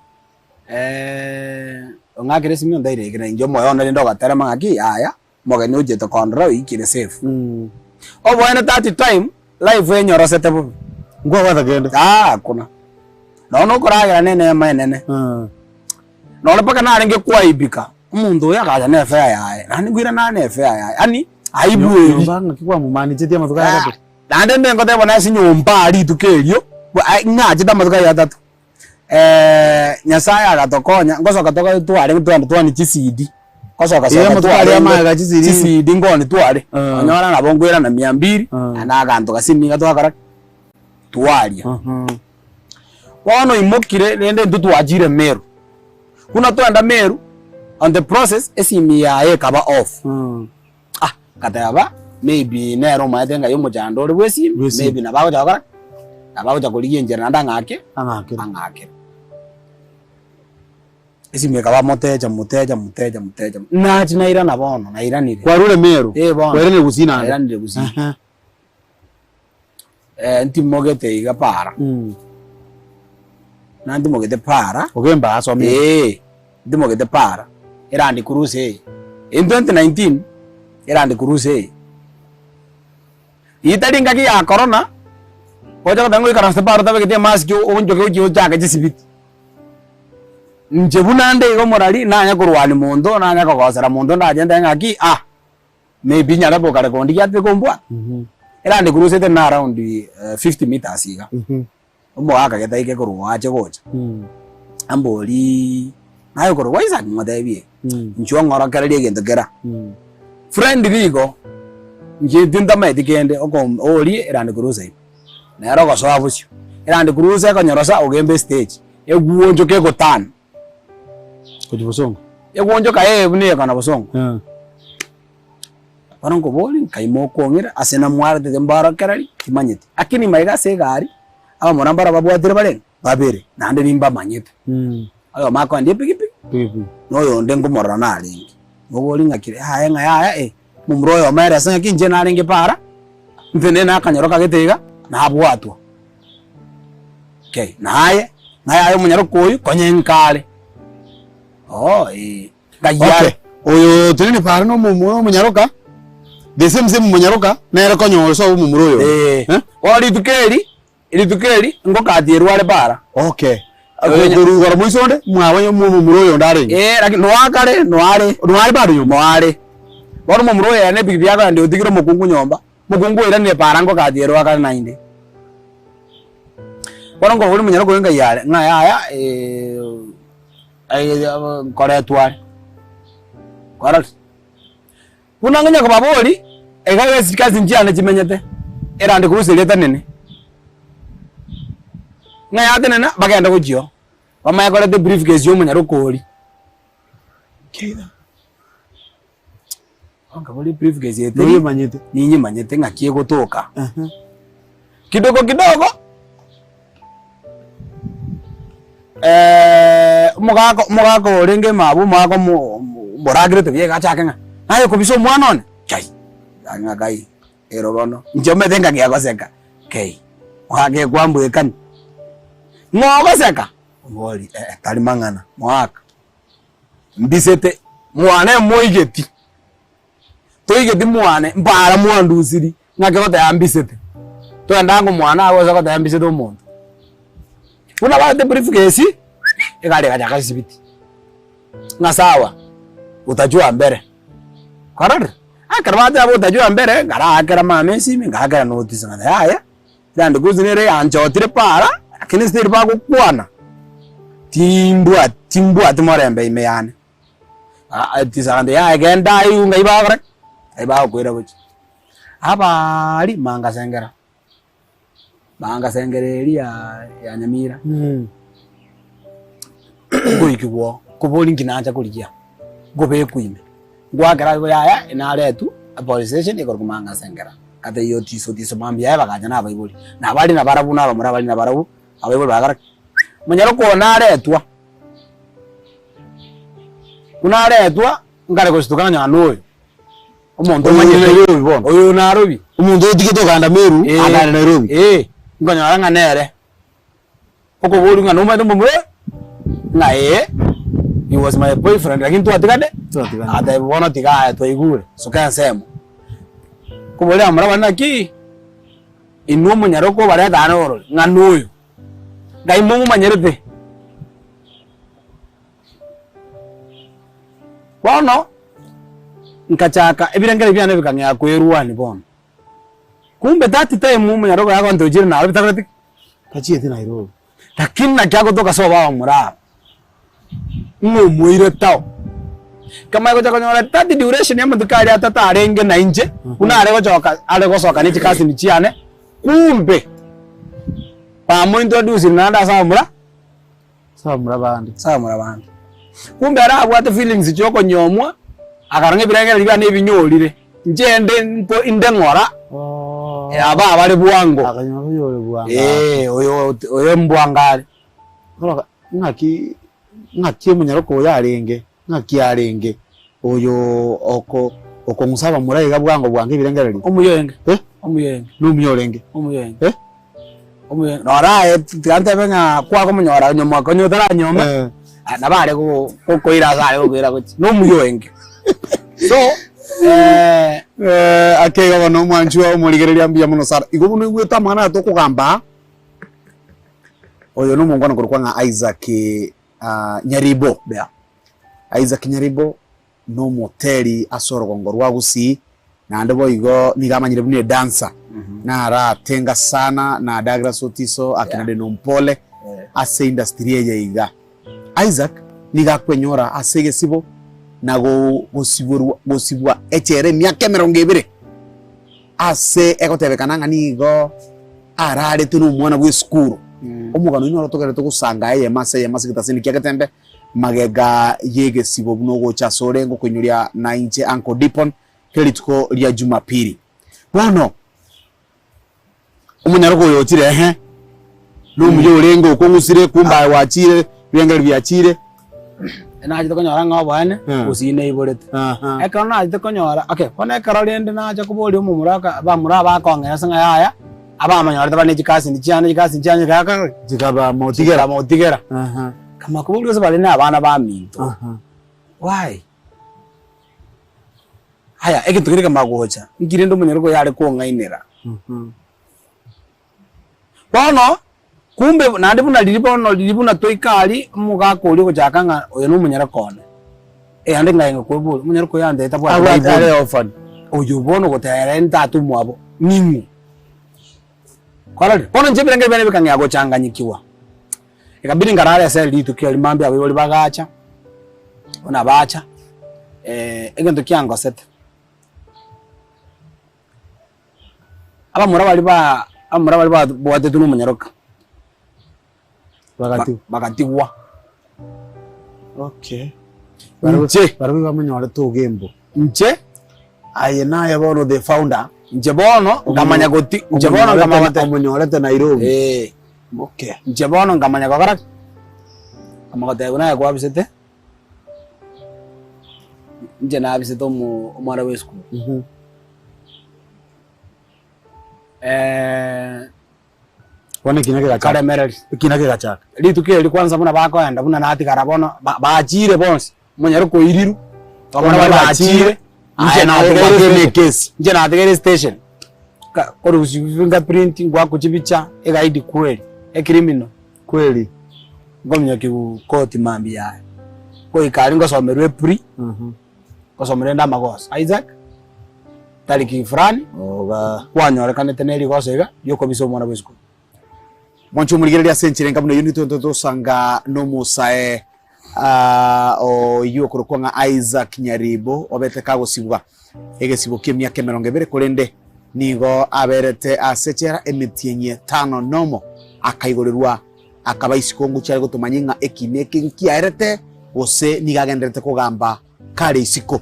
[SPEAKER 2] Ong'akere esimi ontebirie ekere inche omoyo one rende ogaterema ng'aki yaya, omogeni ochete kondora oikire safe. Oboene that time, life enyorosete bobe.
[SPEAKER 1] Nkwabwata kende?
[SPEAKER 2] Aa hakuna. Nonya na okoragera na eneema enene. Nonya mpaka narenge kwaibika, omonto oyo agacha na efare yaye, naende nkoirana nare na efare yaye, yaani aibu eria.
[SPEAKER 1] Nyomba ng'aki kwamomaanichetie amatuko aya atato?
[SPEAKER 2] Naende mbe ngoteba nase nyomba aria rituko erio, ng'achete amatuko aya atato. Nyasaye agatokonya, ngosoka toka tware tware twani chisidi, ngosoka
[SPEAKER 1] Eh,
[SPEAKER 2] soka
[SPEAKER 1] amatuko aria
[SPEAKER 2] twarenge
[SPEAKER 1] amaega chisidi.
[SPEAKER 2] chisidi nkoni tware,
[SPEAKER 1] Eh.
[SPEAKER 2] onyora nabo nkoirana mia mbiri,
[SPEAKER 1] Eh.
[SPEAKER 2] naende aganto gasini iga twakora ki? Twaria. Bono oimokire rende intwe twachire Meru, buna twagenda Meru, on the process esimi yaye ekaba off. Ah, ngateba maybe nere omaete ng'ai omochando ore bw'esimi,
[SPEAKER 1] Bw'esimi.
[SPEAKER 2] maybe nabo agocha gokora ki? Nabo agocha korigia enchera naende ang'ake,
[SPEAKER 1] Ang'akere.
[SPEAKER 2] ang'akere. Esimi ekaba motecha motecha motecha motecha, nachi nairana bono, nairanire.
[SPEAKER 1] Kwarure Meru,
[SPEAKER 2] Eh, bono.
[SPEAKER 1] kwairanire Gusii naende.
[SPEAKER 2] Nairanire Gusii.
[SPEAKER 1] Ehe.
[SPEAKER 2] Ntimogete iga para, nantimogete para,
[SPEAKER 1] Ogemba asomire.
[SPEAKER 2] eh, ntimogete para, eLand Cruiser eye. In 2019, eLand Cruiser eye. Ritari engaki ya corona, oche goteba ng'a oikaranse para otabegeti emask oonchoke ochie ochake chisibiti. Inche buna nde iga omorari, nanye korwania monto, nanye kogosera monto ndache ntebe ng'aki ah. Maybe nyare bokare kondigia ati kombwata. Erande cruise etari na around 50 meters iga. Omogaka getaike korwa ache gocha. Ambori naye okorokwa Isaac motebie inchuo ong'orokererie egento kera. Friend nigo inche tintamaeti kende oko orie erande cruise ime. Nere ogosoa bosio. Erande cruise ekonyorosa ogembe estage eguonchoka egoturn.
[SPEAKER 1] Gochia bosongo.
[SPEAKER 2] Egonchoka ee buna eyekana bosongo.
[SPEAKER 1] Eh.
[SPEAKER 2] Bono nkoboria nkaima okong'ira ase namwaretete mborokereri timanyeti. Lakini maiga ase egari, abamura mbaro babwatire barenge? Babere, naende nimbamanyete. Oyomo akoendia epikipiki,
[SPEAKER 1] Pikipiki.
[SPEAKER 2] na oyonde nkomorora narenge. Moborie ng'aki yaya ng'a yaya eh, momura oyomo ere ase ng'aki inche narenge para, ntenene nakanyoro kagete iga, nabwatwa. Okay, naye, naye aye omonyaroka oyio konya nkare. Oo eh, ng'ai
[SPEAKER 1] Okay,
[SPEAKER 2] are.
[SPEAKER 1] oyo tenene pare na omo- omonyaroka, the same same monyaroka, nere konya ore sobo omomura oyo.
[SPEAKER 2] Eh,
[SPEAKER 1] Eh?
[SPEAKER 2] bono rituko eri, rituko eri, ngokatierwa are para.
[SPEAKER 1] Okay.
[SPEAKER 2] Oyo-
[SPEAKER 1] Korwa igoro moiso onde, mwaba omomura oyo onde arenge.
[SPEAKER 2] Eh, lakini noakare, noare.
[SPEAKER 1] Noare bado nyomba.
[SPEAKER 2] Noare. Bono omomura oyo ere na epikipiki akogenda otigire omokungu nyomba, omokungu oiranire para ngokatierwa akare naende. Bono nkoboria omonyaroka oyo ngai are, ng'a yaya nkoretwa are, kwarorire? Buna ngonya kobaboria, iga iga chikasi nchiane chimenyete, erande korwa eria etenene, ng'a yatenena bagende gochia oo, bamanye koreta ebriefcase ya omonyaroka oria. Nkaboria ebriefcase eye teri,
[SPEAKER 1] Noyemanyete?
[SPEAKER 2] ninyemanyete ng'aki egotoka. Kidogo kidogo, omogaka omogaka orenge mabwo omogaka omo omoragerete buya iga achake ng'a naye okobisa omwana one, chai, ng'a kai, ero bono, inche omanyete ngaki agoseka, kei, mogaka ekwambwekani, ng'o ogoseka? Oboria eh tari mang'ana, mogaka. Mbisete mwane moigeti, toigeti mwane mbara mwandusiri ng'aki goteba mbisete, togende ango mwane agwo ase goteba mbisete omonto. Buna baete briefcase, egari egachaka esibiti, ng'a sawa, utajua mbele, kwarorire? Ekero bateba utajua mbele, nkaraakera mama esimi, ngaakera notice ng'a yaya. Land Cruiser nere yanchotire para, lakini still bagokwana, timbwati timbwati morembe ime yane. Tisa agantebia yaya genda aye ng'ai bagokora ki? Ng'ai bagokoira gochia. Abaria mangasengera, mangasengera eria ya Nyamira, nkoikigwa oo, nkoboria nki nacha korigia, nkobekwa ime, ngwakera abwo yaya naretwa epolice station ekorokwa mangasengera, ngatebia otiso otiso mambia yaye bagacha na abaibori, nabare nabarabwo na abamura bare nabarabwo, abaibori bagakora ki? Monyarokwa oo naretwa. Buna aretwa, nkare gosituka ng'a noyo, omonto
[SPEAKER 1] Oyo
[SPEAKER 2] omanyete
[SPEAKER 1] Nairobi bono.
[SPEAKER 2] oyo Nairobi.
[SPEAKER 1] Omonto otigete okogenda Meru,
[SPEAKER 2] Eh,
[SPEAKER 1] agende Nairobi.
[SPEAKER 2] eh, nkonyora ng'a nere, okoboria ng'a nomanyete omomura oyo? Ng'a ee, he was my boyfriend lakini twatigane,
[SPEAKER 1] Twatigane.
[SPEAKER 2] agatebia bono tiga aye twaigure, suka ensemo. Nkoboria abamura baria naki, inwe omonyaroka obareta ane orore, ng'a noyo. Ngai momomanyerete. Bono nkachaka ebirengererio biane bikang'ea kwerwania bono. Kumbe that time omonyaroka oyo agonte ochire Nairobi takoreti ki?
[SPEAKER 1] Tachieti Nairobi.
[SPEAKER 2] Lakini naki agotoka ase obaba momura aba, ng'a omoirete oo. Nkamanya gocha konyora that duration ya amatuko aria atato arenge na inche, buna are gochoka are gosoka ne chikasini chiane, kumbe bamointroducire naende ase abamura.
[SPEAKER 1] Ase abamura bande.
[SPEAKER 2] Ase abamura bande. Kumbe ere abwate feelings chia okonyomwa, akarora ng'a ebirengererio biane ebinyorire, inche ende mpo inde ng'ora, aba abare bwango.
[SPEAKER 1] Akanyora oyore bwango.
[SPEAKER 2] Eeh oyo oyo mbwango are.
[SPEAKER 1] Korwa ng'aki ng'aki omonyaroka oyo arenge, ng'aki arenge oyo oko okong'usa abamura iga bwango bwango ebirengererio?
[SPEAKER 2] Omuya orenge.
[SPEAKER 1] Eh?
[SPEAKER 2] Omuya orenge.
[SPEAKER 1] Nomuya orenge.
[SPEAKER 2] Omuya orenge.
[SPEAKER 1] Eh?
[SPEAKER 2] Omuya noro aye tiga ntebe ng'a kwakomonyora onye omwaka onye otaranyoma,
[SPEAKER 1] Eh.
[SPEAKER 2] ah, nabo are go gokoira ase are gokoira gochia, nomuya orenge. So
[SPEAKER 1] Eh, ake iga bono omwanchwa omorigereria mbuya mono sana. Igo bono oigwete amang'ana aya tokogamba aa, oyo nomongwana okorokwa ng'a Isaac Nyaribo.
[SPEAKER 2] Yeah.
[SPEAKER 1] Isaac Nyaribo nomoteri ase orogongo rwa Gusii, naende boigo nigo amanyire buna edancer. Naratenga sana na Douglas Otiso, akina Deno Mpole ase industry eye iga. Isaac nigo akwenyora ase egesibo na gosiborwa gosibwa echela emiaka emerongo ebere ase egotebekana ng'a nigo araretwe nomwana bw'esukuru. Omogano oyio noro togenderete gosanga eyemo ase eyemo ase egetaseni kia Getembe magega y'egesibo buna ogocha asore ngokoinyoria nainche Uncle Dipon kera rituko ria Jumapili. Bono Omonyaroka oyo ochire ehe, nomuya orenge okong'usire, kumbe aye gwachire, ebirengererio biachire.
[SPEAKER 2] Nachete konyora ng'a oboene
[SPEAKER 1] Eh.
[SPEAKER 2] gusii neiborete.
[SPEAKER 1] Aha.
[SPEAKER 2] Ekero nachete konyora, okay, bono ekero rende nacha koboria omomura aka abamura abakong'esa ng'a yaya, abamonyorete bare ne chikasini chiane chikasini chiane chigakora ki?
[SPEAKER 1] Chikabamotigera.
[SPEAKER 2] Chikamotigera.
[SPEAKER 1] Aha.
[SPEAKER 2] Nkamanya koboria gose bare na abana baminto,
[SPEAKER 1] Aha.
[SPEAKER 2] why? Aya, egento keria kemanya gocha, inki rende omonyaroka oyo are kong'ainera? Bono, kumbe naende buna riria bono riria buna twaika aria, omogaka oria ogochaka ng'a oyo na omonyaroka one, naende nkaenga koeboria, omonyaroka oyo antebete tabwati
[SPEAKER 1] Abwate
[SPEAKER 2] baibori.
[SPEAKER 1] are orphan.
[SPEAKER 2] Oyo bono ogoteba ere tata omwabo, ning'o? Kwarorire? Bono inche ebirengererio biane bikang'ea gochanganyikigwa. Ekabidi nkarara ase rituko erio mambia abaibori bagacha, buna bacha, egento kiangosete, abamura baria ba abamura baria babwatetwe na omonyaroka,
[SPEAKER 1] Bagatigwa.
[SPEAKER 2] bagatigwa.
[SPEAKER 1] Okay.
[SPEAKER 2] Inche.
[SPEAKER 1] Barabwo bamonyorete ogembo.
[SPEAKER 2] Inche.
[SPEAKER 1] Aye naye bono the founder.
[SPEAKER 2] Inche bono nkamanya goti, inche bono nkamanya gote.
[SPEAKER 1] Omonyorete Nairobi.
[SPEAKER 2] Eh.
[SPEAKER 1] Okay.
[SPEAKER 2] Inche bono nkamanya gokora ki? Nkamanya goteba buna aye kwabisete, inche nabisete omo omwana bwa esukuru.
[SPEAKER 1] Bono ekina kegachaka.
[SPEAKER 2] Nkaremereria.
[SPEAKER 1] Ekina kegachaka.
[SPEAKER 2] Rituko eri kwanza buna bakoenda buna natigara bono, ba- bachire bonsi, omonyare koirirwa,
[SPEAKER 1] Bono
[SPEAKER 2] bachire,
[SPEAKER 1] Inche natigaire ekesi.
[SPEAKER 2] Inche natigaire estation, nka korusia fingerprint, ngoakwa chibicha, egaidi kweri, ecriminal.
[SPEAKER 1] Kweri.
[SPEAKER 2] Nkominyokiwa koti mambia yaye, goika aria ngosomerwa eplea, ngosomerwa rende amagoso, Isaac, tariki fulani,
[SPEAKER 1] Oga.
[SPEAKER 2] kwanyorekanete ne rigoso iga, riokobisa omwana bwa esukuru.
[SPEAKER 1] Mwanche omorigereria ase enchera enga buna eyio nitwe tosanga nomosae. Oyio okorokwa ng'a Isaac Nyaribo obete kagosibwa egesibo ki'emiaka emerongo ebere, korende nigo aberete ase echela emetienyi etano nomo, akaigorerwa akaba isiko ngochia are gotomanya ng'a ekina eke nkiaerete gose nigo agendererete kogamba kare isiko.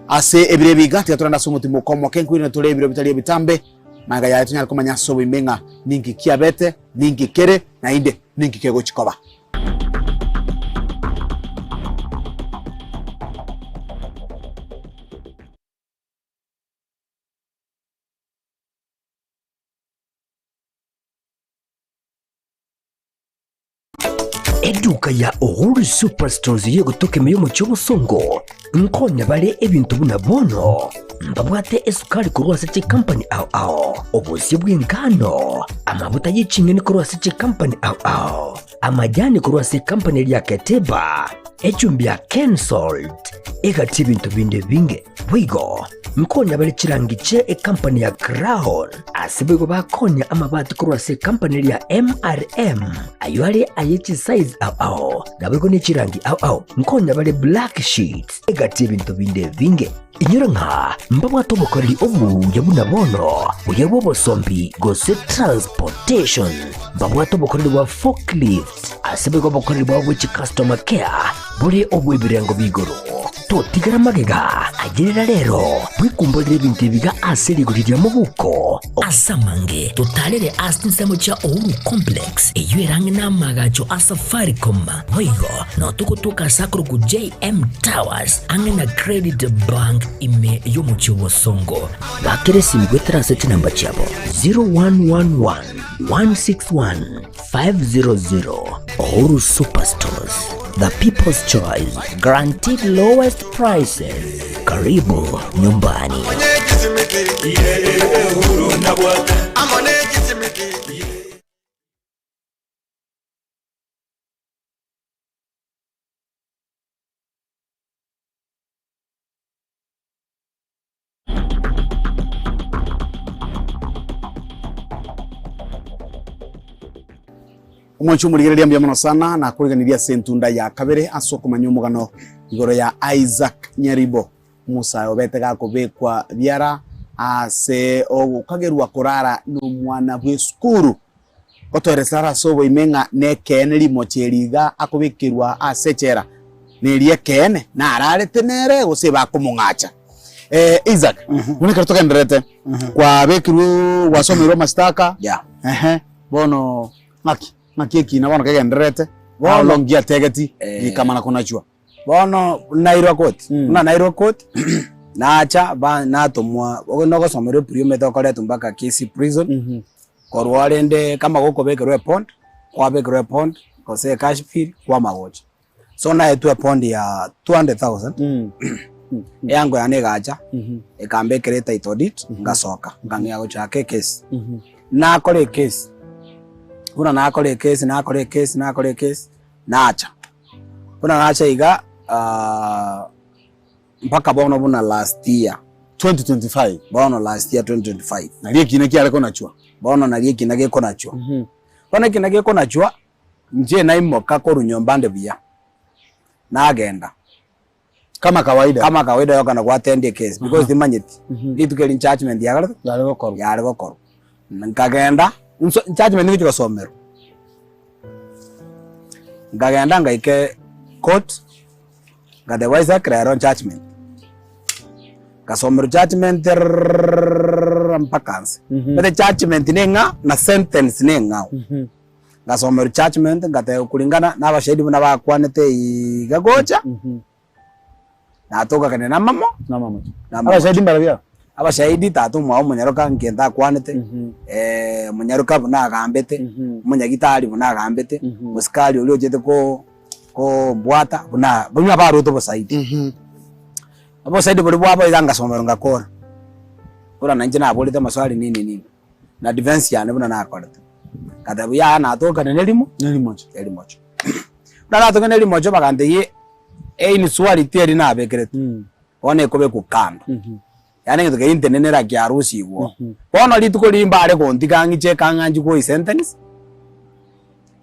[SPEAKER 1] Ase ebiro ebi iga, tiga torende ase omotimoko omoke, nkoirana tore ebiro bitari ebitambe, magega yaye tonyare komanya ase oboime ng'a ninki kiabete, ninki kere, naende ninki kegochia koba.
[SPEAKER 3] Eduka ya Uhuru Superstores y'egotoka ime y'omochie obosongo nkonya bare ebinto buna bono mbabwate esukari korwa ase chikampani ao ao, obosie bw'engano, amabuta ye ching'eni korwa ase chikampani ao ao, amajani korwa ase ekampani eria ya Keteba, echumbi ya Kensalt, egati ebinto binde ebinge. Boigo nkonya bare chirangi chie ekampani ya Crown, ase boigo bakonya amabati korwa ase ekampani eria ya MRM, ayio are aye chisize ao ao, naboigo ne chirangi ao ao. Nkonya bare black sheets, egati ebinto binde ebinge. Inyora ng'a mbabwate obokoreri obuya buna bono, buya bw'obosombi gose transportation. Mbabwate obokoreri bwa forklift, ase boigo obokoreri bwabo bwe chicustomer care bore obw'ebirengo b'igoro. Totigara magega, ayerera rero, bwekumborere ebinto ebiga ase rigori ria mobuko. Ase amange totarere ase chinsemo chia Uhuru Complex, eyio ere ang'e n'amaagacho a Safaricom. Boigo nao togotoka ase akorokwa JM Towers ang'e na Credit Bank ime y'omochie o Bosongo. Bakera esimi goetera ase chinamba chiabo 0111 161 500. Uhuru Superstores, the people's choice, guaranteed lowest prices. Karibu nyumbani.
[SPEAKER 1] Omwanchi omorigereria mbuya mono sana nakoriganirie ase entunda ya kabere ase okomanya omogano igoro ya Isaac Nyaribo omosae obete gakobekwa biara ase ogokagerwa korara nomwana bw'esukuru. Gotoeresera are ase oboime ng'a nekeene rimocho eri iga akobekerwa ase echela neria ekeene, nararete nere gose bakomong'acha. Eh, Isaac, buna ekero togendererete, kwabekirwe gwasomeirwe amashtaka,
[SPEAKER 2] Yeah.
[SPEAKER 1] ehe, bono ng'aki ng'aki ekina bono kegendererete,
[SPEAKER 2] Bono-
[SPEAKER 1] how long giategeti
[SPEAKER 2] Eh.
[SPEAKER 1] gikamana konachwa?
[SPEAKER 2] Bono nairwa koti,
[SPEAKER 1] Mm.
[SPEAKER 2] buna nairwa koti, nacha ba natomwa nogosomerwa epuri omanyete okoretwa mpaka Kisii prison, Korwa rende kama gokobekerwa epond, kwabekerwa epond, gose ecash bill, kwama gocha. So naetwe epond ya 200,000, eango yane egacha, ekambekera etitle deed, ngasoka, nkang'ea gochaka ekesi. Nakora ekesi, buna nakora ekesi, nakora ekesi, nakora ekesi, nacha. Buna nacha iga mpaka bono buna last year.
[SPEAKER 1] 2025.
[SPEAKER 2] Bono last year 2025.
[SPEAKER 1] Nario ekina kiare konachwa.
[SPEAKER 2] Bono nario ekina gekonachwa. Bono ekina gekonachwa, inche naimoka korwa nyomba nde buya, nagenda.
[SPEAKER 1] Kama kawaida.
[SPEAKER 2] Kama kawaida yokana go attend ekesi because timanyeti rituko eri judgement yakorete
[SPEAKER 1] Yare gokorwa.
[SPEAKER 2] yare gokorwa. Nkagenda, nso judgement nigo egochi gosomerwa. Nkagenda ngaika court. Ngateba Isaac rero judgement. Ngasomerwa judgement rrrrrrrrrr mpaka nse. Omanyete judgement ne eng'ao na sentence ne eng'ao. Ngasomerwa judgement ngateba kulingana na abashahidi buna bakwanete iga gocha, natokakania na mamo,
[SPEAKER 1] Na mamo.
[SPEAKER 2] na mamo.
[SPEAKER 1] Abashahidi mbarabwo aba?
[SPEAKER 2] Abashahidi tata omwabo omonyaroka nkento akwanete, omonyaroka buna agambete, omonyagitari buna agambete, omosikari oria ochete ko. Kombwata buna buna barwete obosaidi. Obosaidi boria bwabo iga ngasomerwa ngakora. Buna nainche naborete amaswali nini nini, na defense yane buna nakorete. Ngateba yaya natokane nerimo,
[SPEAKER 1] Nerimocho.
[SPEAKER 2] erimocho. Buna natokane nerimocho bagantebia einsuality eria nabekerete, bono ekobekwa kando. Yaani egento keria intenenera kiarusigwe oo. Bono rituko riria mbare gontiga ng'iche ekang'anchi koi sentence.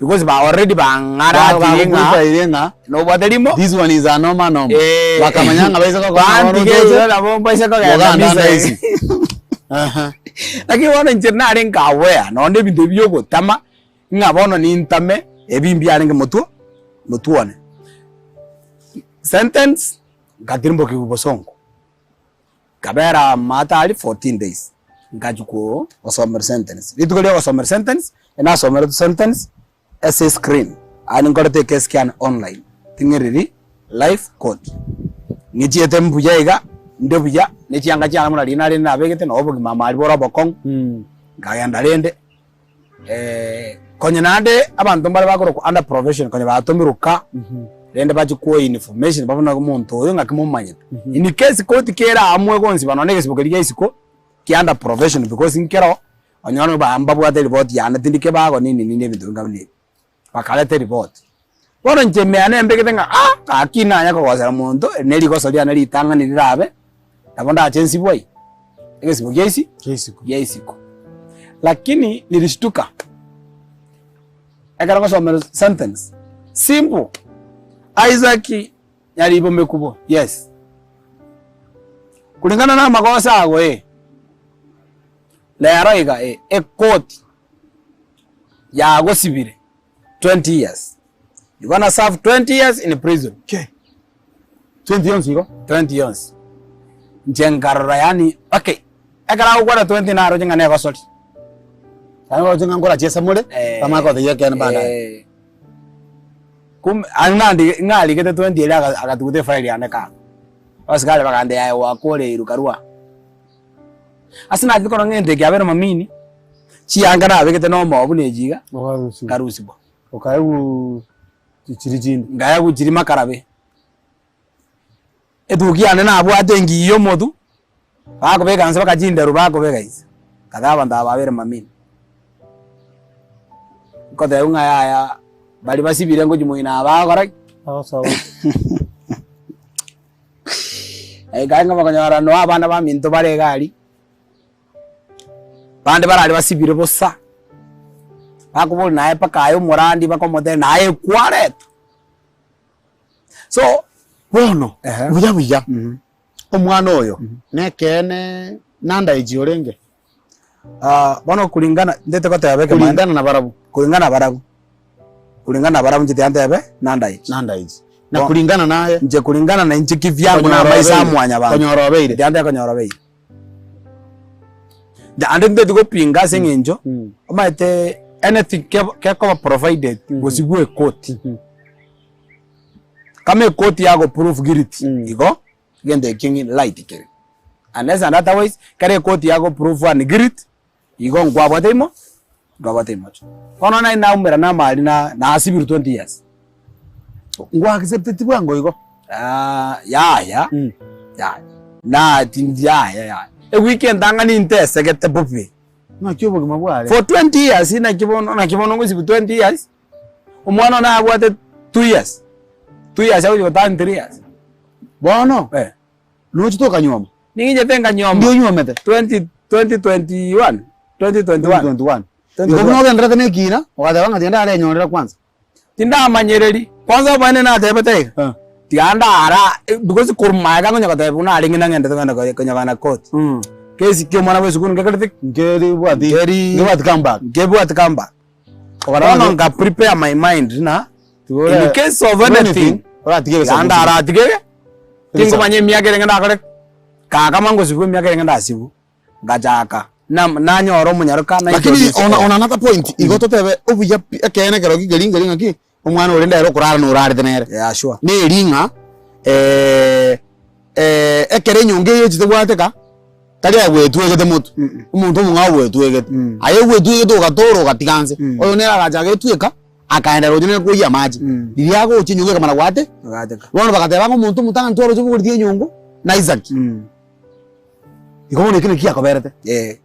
[SPEAKER 2] Because ba already bang'aratirie ng'a
[SPEAKER 1] Bagoprepare ng'a
[SPEAKER 2] nobwate rimo
[SPEAKER 1] this one is a noma noma.
[SPEAKER 2] Eh.
[SPEAKER 1] Bakamanya ng'a baise gokora bono
[SPEAKER 2] bantige
[SPEAKER 1] otoche,
[SPEAKER 2] igo nabo mbaise kogenda
[SPEAKER 1] boganda
[SPEAKER 2] misa
[SPEAKER 1] ndaisi. Aha.
[SPEAKER 2] Lakini bono inche narenge aware nonye ebinto ebi biogotama ng'a bono nintame ebi mbiarenge motwe motwe one. Sentence nkatirimbokiwa bosongo. Nkabera amato aria 14 days, nkachia ko gosomera sentence. Rituko ria gosomera sentence, enasomeretwe sentence ase escreen, aye ninkorete ekesi kiane online, ting'ereri live court. Ng'ichiete mbuya iga, nde buya, ne chianga chiane buna riria narenge nabegete, na obogima amari bore obokong'u, nkagenda rende Konya naende abanto mbare bakorokwa under probation konya batomirwe ka, rende bachie koa information babe buna omonto oyo ng'aki momanyete. In case koti kere amwe gonsiba nonye na egesibo keria gia isiko kia under probation because nkero onyore ba mbabwate eripoti yane tindi kebago nini nini ebinto binga buna ebi. Bakareta eripoti. Bono inche ime yane mbegete ng'a ah gaki nanya kogosera monto eri ne rigoso riane ritang'ani rirabe, nabo ndache nsibwe aye, egesibo gia isi gia isiko. Lakini nilishtuka, ekero ngosomera sentence, simple, Isaac Nyaribo Mekubo, yes. Kulingana na amagoso ago eh, rero iga eh, ekoti yagosibire. 20 years you gonna serve 20 years in prison.
[SPEAKER 1] Ke 20 yonsi igo?
[SPEAKER 2] 20 yonsi inche nkarora yaani okay ekero agokwana 20 naroche ng'a negosori.
[SPEAKER 1] Yaani oroche ng'a nkorachiesa more, bamanye kotebia ekeene baadaye.
[SPEAKER 2] Eh, kumbe aye ng'andi ng'arigete 20 eria aga agatuguta efile yane kando. Abasikari bagantebia aye gwakoreirwe karue aa. Ase nachete korora ng'a egento eke kiabeire mamini. Chianga nabegete nomoyo buna echi iga,
[SPEAKER 1] Okarusigwa.
[SPEAKER 2] nkarusigwa.
[SPEAKER 1] Okaegwa chiria chinde.
[SPEAKER 2] Nkaegwa chiria makarabe. Etuki yane nabwate engiya omotu, bakobeka inse mpaka chinderu bakobeka inse, nkateba abanto aba babeire mamini. Nkotebiwa ng'a yaya baria basibire ngochia moino aba bagokora ki?
[SPEAKER 1] Bagosaba.
[SPEAKER 2] Ekero nkonyora noo abana baminto bare iga aria. Bande barare basibire bosa, bakoboria naye mpaka aye omorandi bakomotebia naye kwareta.
[SPEAKER 1] So bono
[SPEAKER 2] Ehe.
[SPEAKER 1] buya buya omwana oyo nekeene nanda age orenge?
[SPEAKER 2] Ah, bono kulingana ndete goteba ekemaene
[SPEAKER 1] Kulingana na barabwo.
[SPEAKER 2] kulingana na barabwo, kulingana na barabwo inche tiga ntebe nanda age.
[SPEAKER 1] Nanda age. Na kulingana naye
[SPEAKER 2] Inche kulingana na inche kivyangu na
[SPEAKER 1] Konyora
[SPEAKER 2] amaiso a
[SPEAKER 1] obeire.
[SPEAKER 2] mwanyabanto.
[SPEAKER 1] Konyora obeire.
[SPEAKER 2] Tiga ntebe konyora obeire. Naende nteti gopinga ase eng'encho, omanyete anything kekoba provided gose bwa ekoti, kama ekoti yago prove guilty igo, egento ekio ng'i right kere. Unless and otherwise, ekero ekoti yago prove one guilty, igo nkwabwate imo nkwabwate imocho. Bono naye naumera na amari na nasibirwe 20 years.
[SPEAKER 1] Ngwa accepteti bwango igo?
[SPEAKER 2] Yaya, yaya, na tindi yaya yaya. Ewiki entang'ani ntesegete bobe.
[SPEAKER 1] Naki obogima bware?
[SPEAKER 2] For 20 years naki bono naki bono ngosibwa 20 years, omwana one abwate 2 years, 2 years agochia goturn 3 years.
[SPEAKER 1] Bono,
[SPEAKER 2] Eh.
[SPEAKER 1] nochete okanyuoma?
[SPEAKER 2] Ning'ichete nkanyuoma.
[SPEAKER 1] Ndi onyuomete?
[SPEAKER 2] 20 2021, 2021.
[SPEAKER 1] 2021. Igo buna ogenderete na ekina, ogateba ng'a tiga ndarenyorera kwanza.
[SPEAKER 2] Tindamanyereri, kwanza oboene natebete iga, tiga ndara because korwa magega nkonya goteba buna arenge nang'endete kogenda ko- konyagana court. Kesi kia omwana bwa esukuru ngekorete ki?
[SPEAKER 1] Nkeribwati
[SPEAKER 2] Nkeri-
[SPEAKER 1] ngebwati come back.
[SPEAKER 2] Nkebwati come back. Bono nka prepare my mind ng'a in case of anything,
[SPEAKER 1] Oratige
[SPEAKER 2] tiga
[SPEAKER 1] egesaku.
[SPEAKER 2] ndaratige, tingomanya emiaka erenge ndakore ki, kaka mangosibwa emiaka erenge ndasibwe. Ngachaka, na nanyora omonyaroka na
[SPEAKER 1] Lakini
[SPEAKER 2] introduce
[SPEAKER 1] on, on another point, igo totebe obuya pi ekeene ekero keri nkeri ng'aki, omwana oria ndere okorara norarete nere.
[SPEAKER 2] Yeah, sure.
[SPEAKER 1] Neri ng'a ekero enyongo eye echete gwateka, tari aye gwetwegete motwe, omonto omong'ao gwetwegete. Aye gwetwegete ogatora ogatiga nse, oyo nere agacha agetweka, akaenda roche nere koyia amache. Riria agocha enyongo ekamana gwate,
[SPEAKER 2] Gwateka.
[SPEAKER 1] bono bagateba ng'a omonto omotang'ani twaroche obogoretie enyongo, na Isaki. Igo bono eki nakio giakoberete.
[SPEAKER 2] Eh.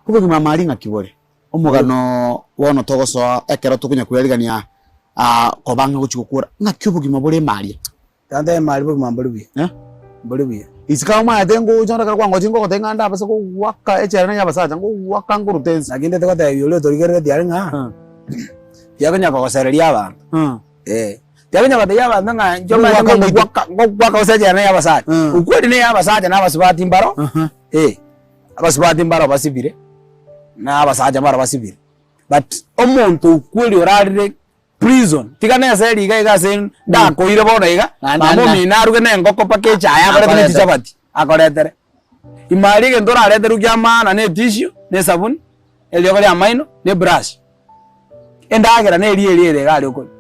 [SPEAKER 1] Obogima amari ng'aki bore? Omogano bono togosoa ekero tokonya kwerigania koba ang'e gochia gokora, ng'aki obogima bore ime aria?
[SPEAKER 2] Tantebia ime aria obogima mbori buya,
[SPEAKER 1] Eh?
[SPEAKER 2] mbori buya.
[SPEAKER 1] Isiko omanyete ngocha onde ekero kwangochia ngogotebia ng'a ndabase gogoaka echela na ya abasacha, ngogoaka nkorute ense.
[SPEAKER 2] Naki ndete gotebia oria otorigereretie are ng'a. Tiga kogosereria abanto. Eh, tiga konya gotebia abanto ng'a inche omanyete
[SPEAKER 1] Ngogwaka ngoite.
[SPEAKER 2] ngogwaka ngogwaka gose echela na eyabasacha. Ukweli na eyabasacha na abasubati mbaro, eh, abasubati mbaro basibire, na abasacha mbaro basibire. But omonto ukweli orarire prison, tiga nese riga iga ase ndakoire bono iga,
[SPEAKER 1] Na- na-
[SPEAKER 2] mama
[SPEAKER 1] na.
[SPEAKER 2] omino aruge na engoko mpaka echae akorete na
[SPEAKER 1] Akorete.
[SPEAKER 2] chichabati, akoretere. Ime aria egento orareterwe kia maana na etissue, na esabuni, eriogo ria amaino, na ebrush. Endagera neria eria ere iga aria okoria.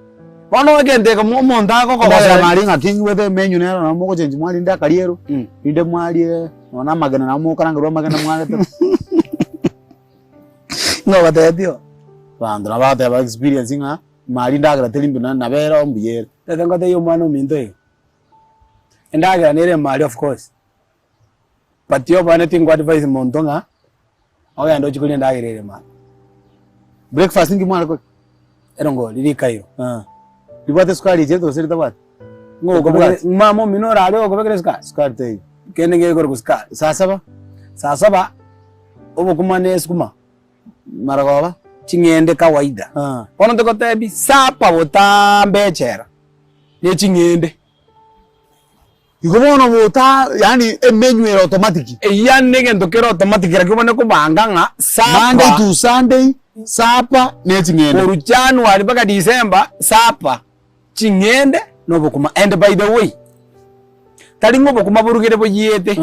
[SPEAKER 2] Bono egento eke omonto
[SPEAKER 1] Endagera
[SPEAKER 2] agokogosera
[SPEAKER 1] mari ng'aki ng'igwete emenyu nero nabo mogochengi mwarinde akariero, rinde mwarie nonya na amagena nabo mokarangerwa amagena mwarete.
[SPEAKER 2] Ng'a ogotebi oo.
[SPEAKER 1] Abanto nabo bagoteba experience ng'a mari endagera teri mbuya nabo ere mbuya ere.
[SPEAKER 2] Tete ngotebie omwana ominto iga, endagera nere emari of course, but obone tingo advise monto ng'a ogende ochie koria endagera ere emari.
[SPEAKER 1] Breakfast nki mware koria?
[SPEAKER 2] Erongori rikairo.
[SPEAKER 1] Ribwate esukari echiete gose ritabwati?
[SPEAKER 2] Ng'o okobekera mama omino orare okobekera esukari?
[SPEAKER 1] Sukari teiyo.
[SPEAKER 2] Kende ngekorwa sukari.
[SPEAKER 1] Saa saba?
[SPEAKER 2] Saa saba, obokima na esukuma.
[SPEAKER 1] Marogoba?
[SPEAKER 2] Ching'ende kawaida. Bono ntogotebi sapa botambe echela ne ching'ende.
[SPEAKER 1] Igo bono bota yaani emenu ere automatic.
[SPEAKER 2] Eyio ne egento kere automatic rakio obone kobanga ng'a sapa.
[SPEAKER 1] Monday to Sunday sapa ne ching'ende.
[SPEAKER 2] Korwa January mpaka December sapa, ching'ende na obokima. And by the way, tari ng'a obokima borugere boyiete,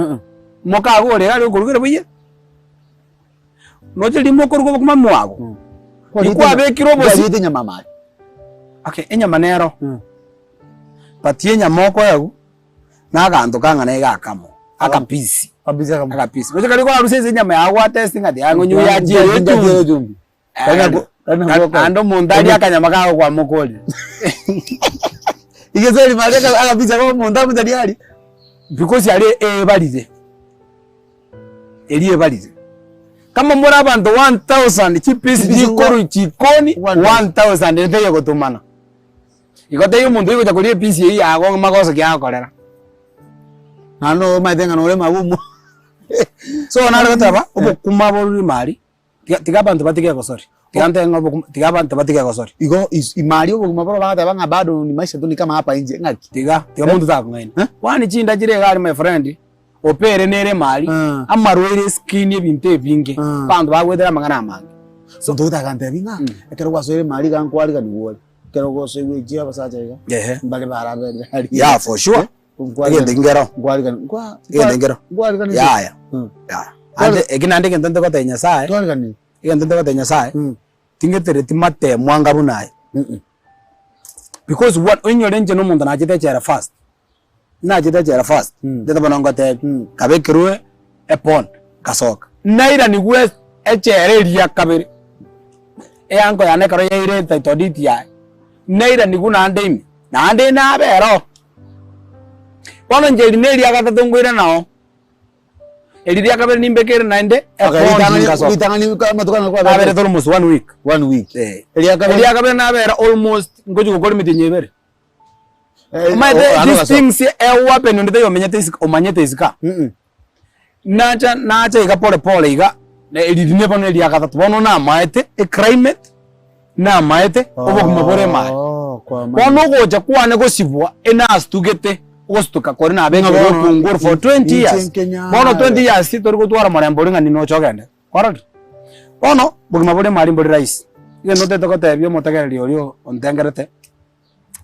[SPEAKER 2] mokago ore iga aria okorugera boyiete. Noche rimo okoruga obokima mwago, nikwabekire obosie.
[SPEAKER 1] Kwariete enyama amari.
[SPEAKER 2] Okay, enyama nero. But enyama okoegwa, na aganto kang'ana iga akamo, akapisi.
[SPEAKER 1] Akapisi akamo.
[SPEAKER 2] Akapisi. Roche karia kwarusia ase enyama yago gwatesti ng'a tiga ng'onye yachiire
[SPEAKER 1] Yachiire
[SPEAKER 2] echumbi.
[SPEAKER 1] echumbi. Tari na gokora.
[SPEAKER 2] Naende omonto aria akanyama kago kwamokorire.
[SPEAKER 1] Igeseri mari akapisi ako omonto amochari aria.
[SPEAKER 2] Because aria ebarire. Eria ebarire. Kama more abanto 1000 chipisi chikorwa chikoni 1000 ere teiyo gotomana. Igo teiyo omonto ogocha koria episi eyio yago magoso ki agokorera.
[SPEAKER 1] Naende omanyete ng'a nore magumu.
[SPEAKER 2] So nare goteba, obokima borure ime aria, tiga tiga abanto batige gosori, tiga ntebe ng'a obokima tiga abanto batige gosori.
[SPEAKER 1] Igo is ime aria obogima boro bagoteba ng'a bado ni maisha tu ni kama hapa nje ng'aki?
[SPEAKER 2] Tiga, tiga monto takong'aina. Kwani chinda chire iga aria my friend, opere nere ime aria, amarwaire eskin ebinto ebinge, abanto bagoetera amang'ana amange.
[SPEAKER 1] So omonto ogoeta agantebia ng'a, ekero gwasoire ime aria iga nkwariganiwa ore. Ekero gosoigwa echio abasacha iga,
[SPEAKER 2] Ehe.
[SPEAKER 1] mbare baraberire aria.
[SPEAKER 2] Yeah for sure. Egento ekio nkero. Egento nkero. Yaya. Yaya. Ande eki naende egento nte gotebia Nyasaye, egento nte gotebia Nyasaye, tingetereti matemo anga buna aya. Because one, oinyore inche na omonto nachete echela first, nachete echela first, ntete bono ngotebi, nkabekerwe epond, nkasoka. Nairanigwe echela eria kabere, eanko yane ekero yairete title deed yaye, nairanigwe naende ime, naende nabera oo. Bono inche eri neria gatato nkoira nao, eri ria kabere nimbekere naende epondi nkasoka. Naberete almost one week.
[SPEAKER 1] One week.
[SPEAKER 2] Eh.
[SPEAKER 1] Eria kabere.
[SPEAKER 2] Eria kabere nabera almost ngochi gokora emetienyi ebere.
[SPEAKER 1] Eh,
[SPEAKER 2] Omanyete
[SPEAKER 1] oh,
[SPEAKER 2] these
[SPEAKER 1] ogasoka.
[SPEAKER 2] things ewapen onde taiyo omenyete isiko omanyete isiko aa.
[SPEAKER 1] Mm-mm.
[SPEAKER 2] Nacha nacha iga pole pole iga, na eri rinde bono eria gatato, bono namaete eclimate, namaete obogima bore emari.
[SPEAKER 1] Oh, kwamanya.
[SPEAKER 2] Bono ogocha kwane gosibwa enastugete ogostuka koria nabekire
[SPEAKER 1] Ng'a bono
[SPEAKER 2] okonguru for 20
[SPEAKER 1] inche
[SPEAKER 2] years.
[SPEAKER 1] nkenyare.
[SPEAKER 2] Bono 20 years tori gotwara morembe oria ng'a ninoche ogende, kwarorire? Bono bogima bore emari mbori rahisi, egento ntagete gotebia omotegereri oria ontengerete,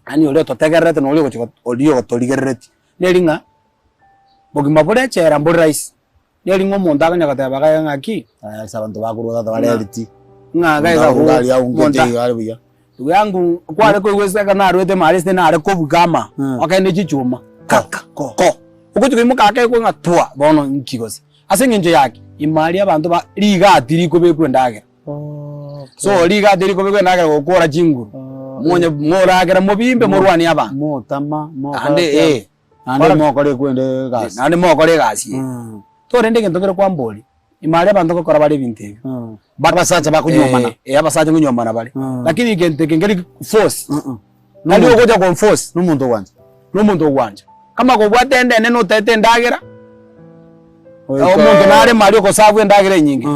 [SPEAKER 2] yaani oria ototegererete na oria ogochi oria ogotorigereretie, neri ng'a. Bogima bore echela mbore rahisi, neri ng'a omonto akonya goteba iga ng'aki,
[SPEAKER 1] Aya ase abanto bakorwa tata bare eriti.
[SPEAKER 2] ng'a iga iga
[SPEAKER 1] Omonto akorwa aria
[SPEAKER 2] omonto
[SPEAKER 1] aungete iga are buya.
[SPEAKER 2] Ndugu yangu kware koigwa ase ekero narwete emari ase nare kobuga ama, okende chichuma kaka ko, ogochi koimoka ake ekwe ng'a twa bono nki gose. Ase eng'encho ya ki? Ime aria abanto ba rigati rikobekwa endagera. So rigati rikobekwa endagera gokora chinguru, monye moragera mobimbe morwanie abanto.
[SPEAKER 1] Motama, mokora
[SPEAKER 2] Naende
[SPEAKER 1] ki?
[SPEAKER 2] eh.
[SPEAKER 1] Naende mokore ekwende egasi.
[SPEAKER 2] Naende mokore egasi eye. Torende egento kere kwamboria, ime aria abanto ngokora bare ebinto ebi.
[SPEAKER 1] But abasacha bakonyuomana.
[SPEAKER 2] Eh, abasacha nkonyuomana bare. Lakini egento eke nkeri force. Nari ogocha ko enforce.
[SPEAKER 1] Na omonto ogwancha.
[SPEAKER 2] Na omonto ogwancha. Kama kobwate ende enene otaete endagera, omonto nare ime aria ogoserve endagera enyinge.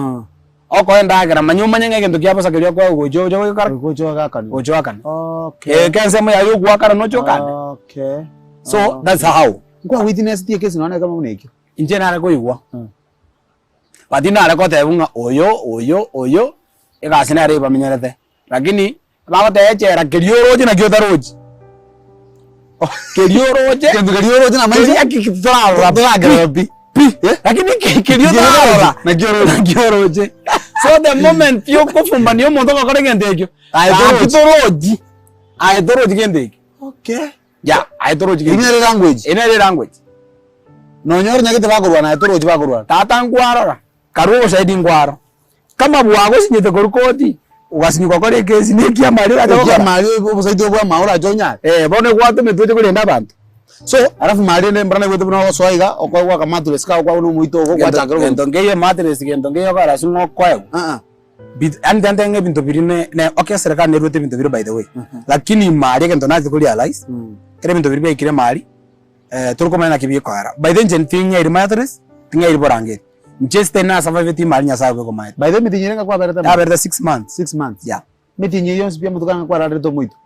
[SPEAKER 2] Okoa endagera, manya omanye ng'a egento kia bosa keria okoegwa gocha oche goikara
[SPEAKER 1] Gocha oakane.
[SPEAKER 2] gocha oakane.
[SPEAKER 1] Okay.
[SPEAKER 2] Eh, eke ensemo yaye ogoakana noche okane.
[SPEAKER 1] Okay.
[SPEAKER 2] So that's how.
[SPEAKER 1] Nkwa witness tie kesi nonya ekemo buna ekio.
[SPEAKER 2] Inche nare koigwa, but nare kotebwa ng'a oyo, oyo, oyo, egasi nere ebamenyerete, lakini bagoteba echela keria oroche nakio otarochi, keria oroche,
[SPEAKER 1] Egento keria oroche na amaiso,
[SPEAKER 2] keria ki torarora
[SPEAKER 1] torakerora pi.
[SPEAKER 2] pi, lakini ke- keria otararora
[SPEAKER 1] Nakio oroche.
[SPEAKER 2] nakio oroche. So the moment yokofumbania omonto ogokora egento ekio,
[SPEAKER 1] Aye
[SPEAKER 2] gaki
[SPEAKER 1] torochi.
[SPEAKER 2] torochi, aye torochi gento ekio.
[SPEAKER 1] Okay.
[SPEAKER 2] Yeah, aye torochi gento.
[SPEAKER 1] Eri nere language.
[SPEAKER 2] Eri nere language.
[SPEAKER 1] Nonya ore nyagete bakorwana aye torochi bakorwana.
[SPEAKER 2] Tata nkwarora, karue obosaidi nkwaro. Kama bwagosinyete korwa koti, ogasinywa gokora ekesi na ekiamari orache gokora.
[SPEAKER 1] Ekiamari obosaidi obwo bw'amawe orache onyare.
[SPEAKER 2] Eh, bono egwatometwe oche korenda abanto.
[SPEAKER 1] So, alafu mari rende mbora naigwete buna ogosoa iga, okoegwa akamattress kago kwabuna omoito ogo gwachakera obo.
[SPEAKER 2] Gento nkeiyo emattress gento nkeiyo okogera ase ng'a okoegwa.
[SPEAKER 1] Ah ah.
[SPEAKER 2] Bit yaani tantebe ng'a ebinto biria ne ne okay eserekari neruete ebinto biria by the way, lakini ime aria egento nachete korealize, ekero ebinto biria biaikire ime aria, tore komanya naki bikoera. By the way inche ting'eiri mattress, ting'eiri borangeti, inche still nasurviveti ime aria Nyasaye obe okomaete.
[SPEAKER 1] By the way emitinyi ere ng'a kwaberete amo?
[SPEAKER 2] Yaberete 6 months.
[SPEAKER 1] 6 months?
[SPEAKER 2] Yeah.
[SPEAKER 1] Emitinyi eyio yonsi pi amatuko aya ng'a kwararerete omoito?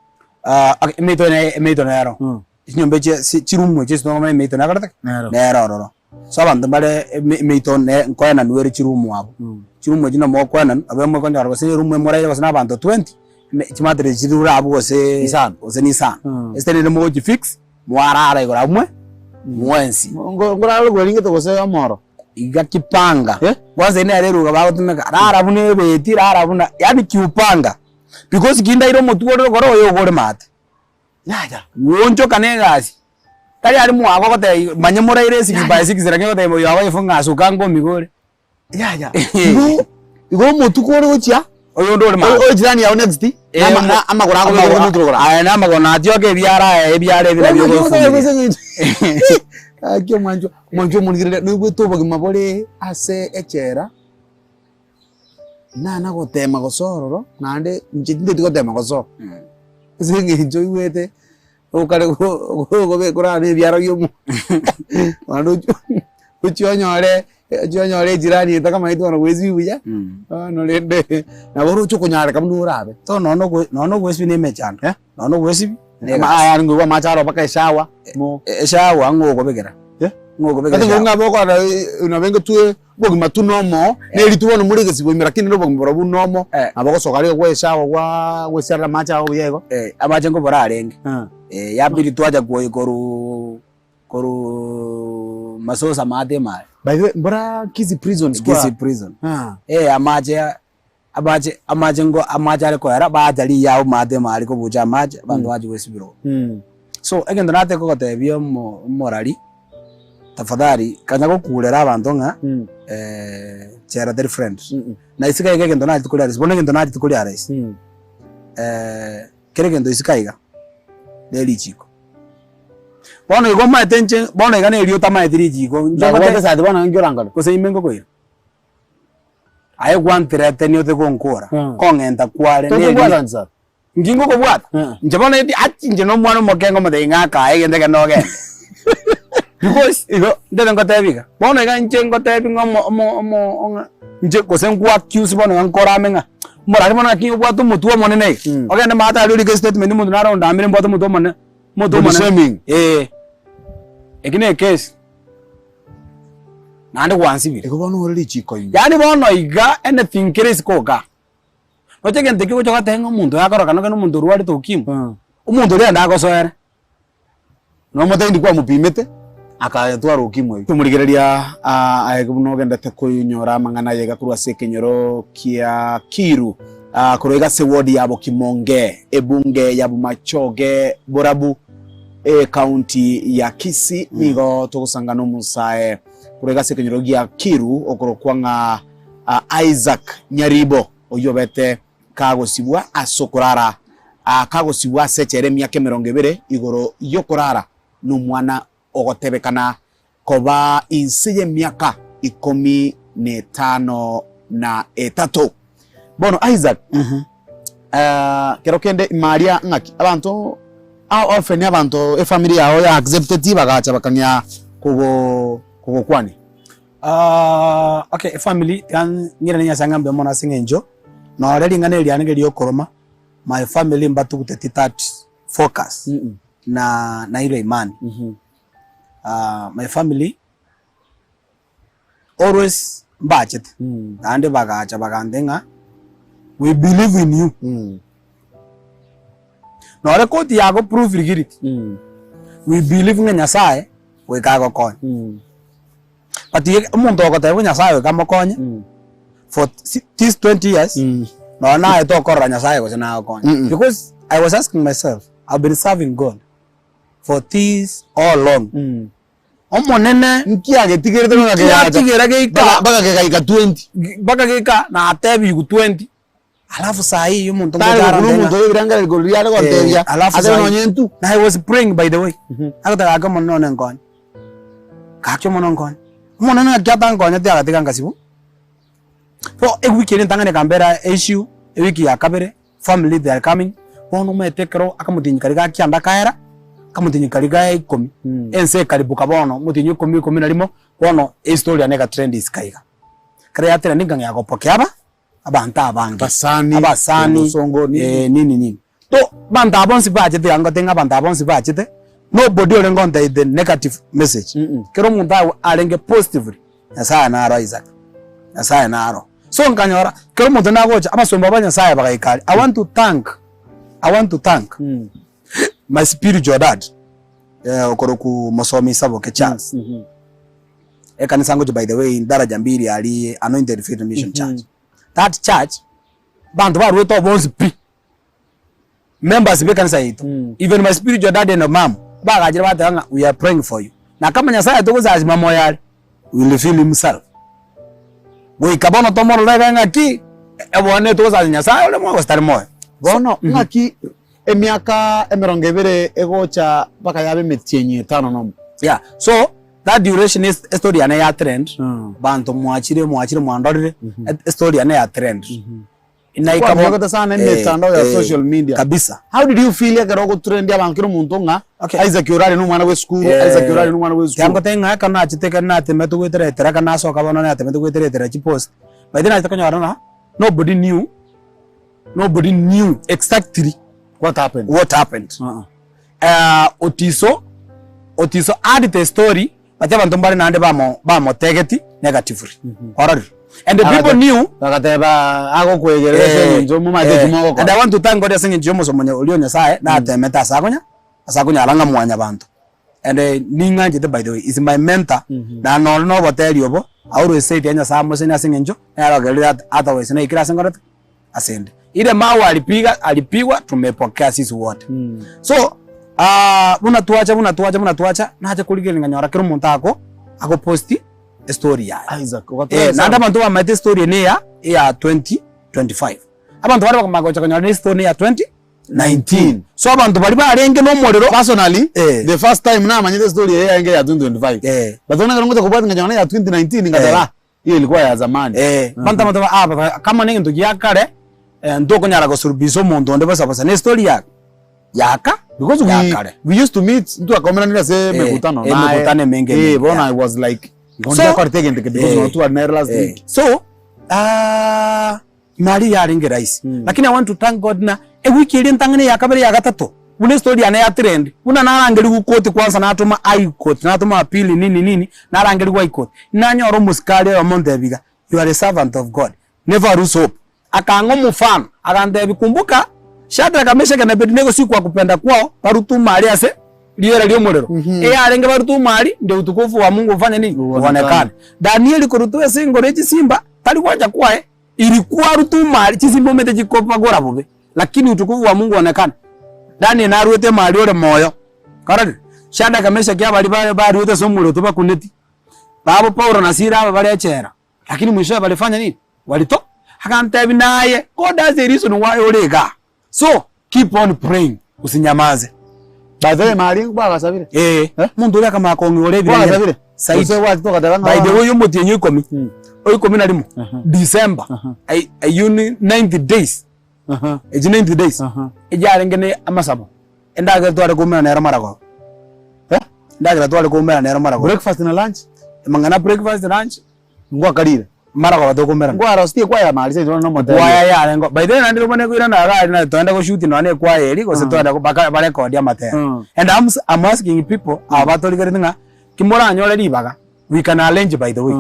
[SPEAKER 2] Okay emeito ne emeito nero, chinyomba echi ase chiroom echi ase tokomenya emeito nakorete ki?
[SPEAKER 1] Nero.
[SPEAKER 2] Nero ororo. So abanto mbare eme emeito ne nkoenanwa ere chiroom abwo, chiroom echio nabo mokoenanwa, nabo mokonyora gose eroom emoraire gose na abanto 20, ime chimattress chirure abwo gose
[SPEAKER 1] Isano.
[SPEAKER 2] gose na isano. Ase rende mogochifix, mwarara igoro abwo mwe mwensi.
[SPEAKER 1] Ngo ngorara rogweringete gose omoro?
[SPEAKER 2] Iga kipanga,
[SPEAKER 1] Eh?
[SPEAKER 2] kwanza eye nere eruga bagotumeka, rara buna ebeti, rara buna yaani kiupanga, because kindaire omotwe ore rogoro oyo igo ore maate.
[SPEAKER 1] Yaya.
[SPEAKER 2] Gwonchoka na egasi, tari aria mwago ogotebia manya moraire esix by six lakini ogotebia oyo wife ng'a asuka ngomigore.
[SPEAKER 1] Yaya. Igo igo omotuko ore gochia,
[SPEAKER 2] Oyonde ore maate.
[SPEAKER 1] oyo jirani yao next,
[SPEAKER 2] Eh,
[SPEAKER 1] na ama- na amagoro ako
[SPEAKER 2] amagoro-
[SPEAKER 1] omotwe rogoro.
[SPEAKER 2] Aya na amagoro natioka ebiara aya ebiara ebi nabio ogofumiria.
[SPEAKER 1] Gaki omwanchwa, omwanchwa omorigereria noigwete obogima bore ase echela, nana gotema gosoa ororo, naende inche tinteti gotema gosoa, ase eng'encho oigwete okare korara na ebiara bia omonto naende ochie ochie onyore ochie onyore ejirani etakamanyeti bono goesibia buya, bono rende nabo oroche okonyareka buna orabe.
[SPEAKER 2] So nonye na ogo nonye na ogoesibia na emechando, nonye na ogoesibia na egasi.
[SPEAKER 1] Aya ngoigwa amache aro mpaka eshower mo.
[SPEAKER 2] Eshower ng'o okobekera? Ng'o okobekera
[SPEAKER 1] Gose
[SPEAKER 2] eshower?
[SPEAKER 1] ng'a bokora nabo twe obogima tu nomo, na eri bono more egesibo ime lakini na obogima borobwo nomo, nabo ogosoka aria gwa eshower gwa gwesiarera amache ago buya igo.
[SPEAKER 2] Amache nkobora arenge, yabidi twacha kwoyia korwa korwa masosa maate ime aria.
[SPEAKER 1] By the way, mbora Kisii prison square.
[SPEAKER 2] Kisii prison. Amache amache amache ngo amache are koera bacha riya abwo maate ime aria kobucha amache, abanto bacha goesibera oo. So egento nataka kogotebia omo omorari, tafadhali kanya gokurera abanto ng'a chela teri friend. Na isiko iga egento nachete koria bono egento nachete koria rahisi, kera egento isiko aiga, ne richiko. Bono igo omanyete inche, bono iga neri otamaeti richiko, inche
[SPEAKER 1] Nabwate
[SPEAKER 2] ngote
[SPEAKER 1] esati bono ninki orankore?
[SPEAKER 2] gose ime ngokoira. Aye gwanthreaten ote gonkora, kong'enta kware neri.
[SPEAKER 1] Tokobwata nsa?
[SPEAKER 2] Inki ngokobwata? Inche bono eti achi inche na omwana omoke ngomotebia ng'a akae egento ekio nogende. Because igo ntete ngotebi iga, bono iga inche ngotebi ng'a omo omo omo ng'a inche gose nkwa accuse bono iga nkorame ng'a omorari bono naki obwate omotwe omonene iga, ogende maate aria orike estatement omonto naro ondamire mbwate omotwe omonene, omotwe
[SPEAKER 1] Body
[SPEAKER 2] omonene.
[SPEAKER 1] shaming.
[SPEAKER 2] Eeh, eki na ekesi, naende gwansibire.
[SPEAKER 1] Igo bono ore richiko ime.
[SPEAKER 2] Yaani bono iga anything kere isiko igaa. Roche egento ekio ogocha goteba ng'a omonto oyo akorokana okende omonto orwarete ukimwi, omonto oria naende agosoere.
[SPEAKER 1] Nomotebi kwamopimete, akayetwara ukimwi eyio. Tomorigereria aye buna ogendete koinyora amang'ana aye iga korwa ase ekenyoro kia Kiru, korwa iga ase ward ya Bokimonge, ebunge ya Bomachoge Borabu, ecounty ya Kisii, nigo togosanga nomonsae korwa iga ase ekenyoro gia Kiru okorokwa ng'a Isaac Nyaribo, oyio obete kagosibwa ase okorara kagosibwa ase echela emiaka emerongo ebere igoro y'okorara nomwana ogotebekana koba inse y'emiaka ikomi na etano na etato. Bono Isaac, kero kende ime aria ng'aki abanto often abanto efamiri yao ya accepteti bagacha bakang'ea kogokwania.
[SPEAKER 2] Okay, efamily tiga ng'irane Nyasae ng'a mbuya mono ase eng'encho nore ring'ana eri riane riria okoroma, my family mbatuguteti that focus na nairwe imani. My family always mbachete naende bagacha bagantebia ng'a we believe in you. Nore koti yago prove guilty, we believe ng'a Nyasaye goika agokonye. But omonto ogoteba buna Nyasaye goika amokonye for these 20 years, nonya naye tokorora Nyasaye gose nagokonye. Because I was asking myself, I've been serving God for this all long. Omonene
[SPEAKER 1] Nki agetigerete mpaka
[SPEAKER 2] nki
[SPEAKER 1] kegacha
[SPEAKER 2] atigera geika
[SPEAKER 1] mpaka mpaka kegaika 20.
[SPEAKER 2] mpaka geika natebigwe 20. Alafu saa hii omonto
[SPEAKER 1] Tari
[SPEAKER 2] ngocha
[SPEAKER 1] gokuna
[SPEAKER 2] arante
[SPEAKER 1] omonto
[SPEAKER 2] ng'a
[SPEAKER 1] ore ebirengererio igoro riare
[SPEAKER 2] eh,
[SPEAKER 1] gontebia
[SPEAKER 2] alafu
[SPEAKER 1] ase
[SPEAKER 2] saa hii
[SPEAKER 1] nonye intwe.
[SPEAKER 2] na I was praying by the way, agoteba gaki omonene one nkonye, gaki omonene nkonye. Omonene naki atankonyete agatiga nkasibwa, bo ewiki eria entang'ani ekambera issue, ewiki ya kabere, family they are coming, bono omanyete ekero akamotienyi karia ga kianda kaera, akamotienyi karia ga ikomi, ense ekaribuka bono, omotienyi o ikomi, ikomi na rimo, bono estory yane ega trend isiko iga. Ekero ya trend nkang'ea gopokea aba. abanto abange,
[SPEAKER 1] Abasani,
[SPEAKER 2] abasani,
[SPEAKER 1] omosongo, nini.
[SPEAKER 2] eh, nini nini. To abanto aba bonsi bachete iga ngotebi ng'a abanto aba bonsi bachete, nobody orenge gontebia the negative message. Kera omonto agwo arenge positively, Nyasaye naro Isaac, Nyasaye naro. So nkanyora, kera omonto nagocha, abasomba ba Nyasaye bagaika aria, I want to thank, I want to thank my spiritual dad, okorokwa Mosomi Isaboke Charles. Ekanisa ngochia by the way daraja mbili aria Anointed Faith Mission Church. That church banto baruete oo bonsi pi, members be ekanisa yaito, even my spiritual daddy and mum bagachire bateba ng'a we are praying for you. Na kama Nyasaye togosasima moyo are, he will reveal himself. Goika bono tomorore iga ng'aki, bono togosasima Nyasaye ore moyo gose tari moyo.
[SPEAKER 1] Bono ng'aki emiaka emerongo ebere egocha mpaka yabe emetienyi etano nomo.
[SPEAKER 2] Yeah, so that duration es estory yane ya trend, banto mwachire mwachire mwandorire, estory yane ya trend. Inaika bo-
[SPEAKER 1] Kwaminyokete sana
[SPEAKER 2] eh,
[SPEAKER 1] emetandao ya
[SPEAKER 2] eh,
[SPEAKER 1] social media.
[SPEAKER 2] kabisa.
[SPEAKER 1] How did you feel ekero ogotrendia abanto kera omonto ng'a
[SPEAKER 2] Okay.
[SPEAKER 1] Isaac Orari na omwana bwa esukuru, Isaac Orari na omwana bwa esukuru.
[SPEAKER 2] Tiangotebi ng'a ekero nachete ekero natemete goeteretera ekero nasoka bono natemete goeteretera chipost, by the time nachete konyora ng'a nobody knew, nobody knew exactly
[SPEAKER 1] What happened?
[SPEAKER 2] what happened.
[SPEAKER 1] Uh-uh.
[SPEAKER 2] Otiso, Otiso add the story but abanto mbare naende bamo bamotegeti negatively. Ororire? And the people knew
[SPEAKER 1] Bagateba agokwegerera ase
[SPEAKER 2] eh,
[SPEAKER 1] eng'encho momanyete
[SPEAKER 2] eh,
[SPEAKER 1] eki mogokora.
[SPEAKER 2] and I want to thank God ase eng'encho y'omosomonyo oria o Nyasaye natemete ase akonya ase akonyara ng'a mwanyabanto. And ning'anchete by the way, is my mentor na nonye na oboteri obo, I always say tiga Nyasaye amosenie ase eng'encho nere ogerire ata otherwise naikire ase nkorete ase ende. Ile mawe alipiga alipigwa tumepokea sisi wote. So buna twacha buna twacha buna twacha nacha korigereria nkanyora kera omonto ako agoposti estory yaye.
[SPEAKER 1] Isaac, ogatura
[SPEAKER 2] Eh, naende abanto bamaete estory eye neya eya 2025. Abanto baria bakomanya gocha konyora estory neya 2019. So abanto baria barenge na omorero
[SPEAKER 1] Personally,
[SPEAKER 2] Eh.
[SPEAKER 1] the first time namanyete estory eye yarenge ya 2025.
[SPEAKER 2] Eh.
[SPEAKER 1] But bono ekero ngocha kobwatia nkanyora neya 2019 ngateba ah, Hiyo ilikuwa ya zamani.
[SPEAKER 2] Eh, banto abanto ba aba ba- kama negento gia kare, eh, ntokonyara gosurubisa omonto onde bosa bosa, ne story ya yaka
[SPEAKER 1] Because
[SPEAKER 2] ya
[SPEAKER 1] we,
[SPEAKER 2] kare.
[SPEAKER 1] we used to meet ntwakomeranire ase
[SPEAKER 2] Eh,
[SPEAKER 1] emekutano
[SPEAKER 2] eh, emekutano emenge
[SPEAKER 1] Eh,
[SPEAKER 2] emenge,
[SPEAKER 1] bono
[SPEAKER 2] yeah.
[SPEAKER 1] I was like
[SPEAKER 2] So-
[SPEAKER 1] ndiakorete egento eke because
[SPEAKER 2] Eh,
[SPEAKER 1] no twari nere last
[SPEAKER 2] Eh,
[SPEAKER 1] week.
[SPEAKER 2] so ah, mari yarenge rahisi lakini I want to thank God na ewiki eria entang'ani ya kabere ya gatato buna estory yane ya trend buna narangerigwe koti kwanza natoma high court natoma appeal nini nini narangerigwe high court nanyora omosikari oyomo ontebi iga you are a servant of God never lose hope akang'a omofano agantebi kumbuka Shadraka, Meshaki na Abednego si kwa kupenda kwao barutuma aria ase riera ri'omorero eyarenge barutuma aria ndio utukufu wa Mungu ufanye nini uonekane Danieli korutwa ase engoro ye chisimba tari gwancha kwaye Ilikuwa rutumari chisimba omete chikobagora bobe, lakini utukufu wa Mungu onekane. Daniel naruete emari ore moyo. Karorire? Shadraka, Meshaki abaria bare baruete ase omorero tobakuneti. Babo Paulo na Sila aba bare echela, lakini mwishowe balifanya nini? Walito. Agantebi naye, God has a reason why ore igaa. So, keep on praying, usinyamaze.
[SPEAKER 1] By the way, mari bwagasabire.
[SPEAKER 2] Eh,
[SPEAKER 1] Eh?
[SPEAKER 2] omonto oria akamanya kong'igora ebirengere.
[SPEAKER 1] Bwagasabire.
[SPEAKER 2] Saidi.
[SPEAKER 1] Gose gwachete ogateba ng'a
[SPEAKER 2] By the
[SPEAKER 1] bono-
[SPEAKER 2] way, omotienyi o ikomi, o ikomi na rimo, December, ai- ayio ni 90 days,
[SPEAKER 1] Aha.
[SPEAKER 2] echi 90 days,
[SPEAKER 1] Aha.
[SPEAKER 2] echiarenge ne amasabo, endagera tware koumera nero maragoba.
[SPEAKER 1] Eh?
[SPEAKER 2] Endagera tware koumera nero maragoba.
[SPEAKER 1] Breakfast na lunch.
[SPEAKER 2] Amang'ana breakfast, lunch.
[SPEAKER 1] Ngwakarire.
[SPEAKER 2] Maragoba tokomerana.
[SPEAKER 1] Nkwarositie ekwaya mari seito bono nomotebia.
[SPEAKER 2] Ekwaya yarenge by the way naende bono ekoirana iga aria twende goshoot nonya na ekwaya eria gose twende baka barekodi amatera. And I'm I'm asking people aba batorigereti ng'a ki moranyore ribaga we can arrange by the way.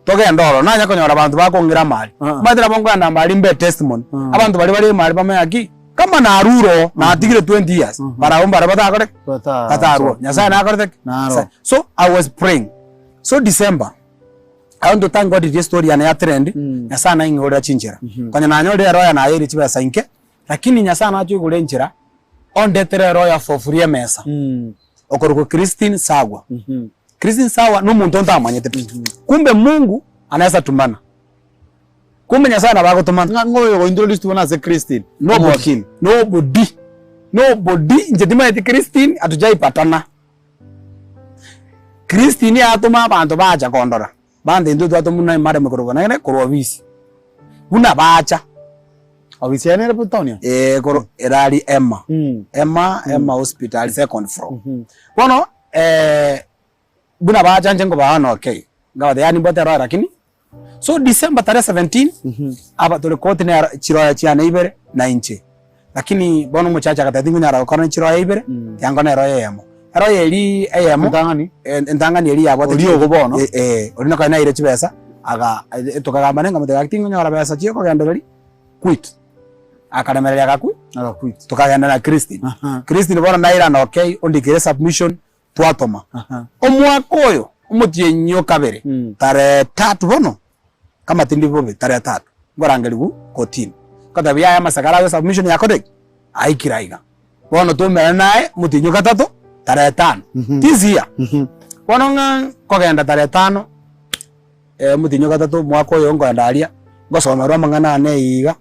[SPEAKER 2] Togende ororo nanye konyora abanto bakong'ira amari. Omanyete nabo nkogenda amari mbe testimony. Abanto baria bare emari bamanye ng'aki kama narure oo natigire 20 years barabwo mbare batakore ki? Batarwa oo. Nyasaye nakorete ki? So I was praying. So December. I want to thank God riria estory yane ya trend, Nyasaye naing'orera chinchera. Konya nanyorire eroya nayeire chibesa inke, lakini Nyasaye nache oigure enchera, ondetere eroya for free emesa, okorokwa Christine Sagwa. Christine Sagwa na omonto ntamanyete pi, kumbe Mungu anaweza tumana, kumbe Nyasaye nabo agotomana.
[SPEAKER 1] Ng'a ng'o oyo ogointroduce bono ase Christine?
[SPEAKER 2] Nobody,
[SPEAKER 1] Omowakili.
[SPEAKER 2] nobody, nobody, inche timanyeti Christine hatujaipatana. Christine atoma abanto bacha kondora, bande intwe twatomwa na emadam korwa nere korwa ofisi, buna bacha.
[SPEAKER 1] Ofisi yaye nere town aa?
[SPEAKER 2] Eeh korwa ere aria Emma, Emma, Emma hospital second floor. Bono buna bacha inche nkobaa bono okay, nkabatebia yaani nimbwate eroho lakini So December tarehe 17 aba tore koti nero chiroya chiane ibere na inche. Lakini bono omochache agateba tingonyara gokora ne chiroya ibere, tiga nkore neroya eyemo. Eroya eria eyemo
[SPEAKER 1] Entang'ani?
[SPEAKER 2] en- entang'ani eria yabwate
[SPEAKER 1] Oria ogo bono?
[SPEAKER 2] Eh, eh, oria nokore naire chibesa, aga tokagamba naye nkamotebia gaki tingonyora besa chiokogendereria, quit. Akaremereria agakwi,
[SPEAKER 1] Agaquit.
[SPEAKER 2] tokagenda na Christine.
[SPEAKER 1] Aha.
[SPEAKER 2] Christine bono nairana okay, ondikere submission, twatoma. Omwaka oyo omotienyi o kabere, tarehe tatu bono, kama tindi bobe, tarehe tatu, nkorangerigwa kotini. Nkotebia yaya amasakara aye submission yakorire ki? Aikire aiga. Bono twaumerane naye omotienyi o gatato, tarehe tano. This year. Bono ng'a nkogenda tarehe tano, omotienyi o gatato omwaka oyo nkoenda aria, ngosomerwa amang'ana ane iga.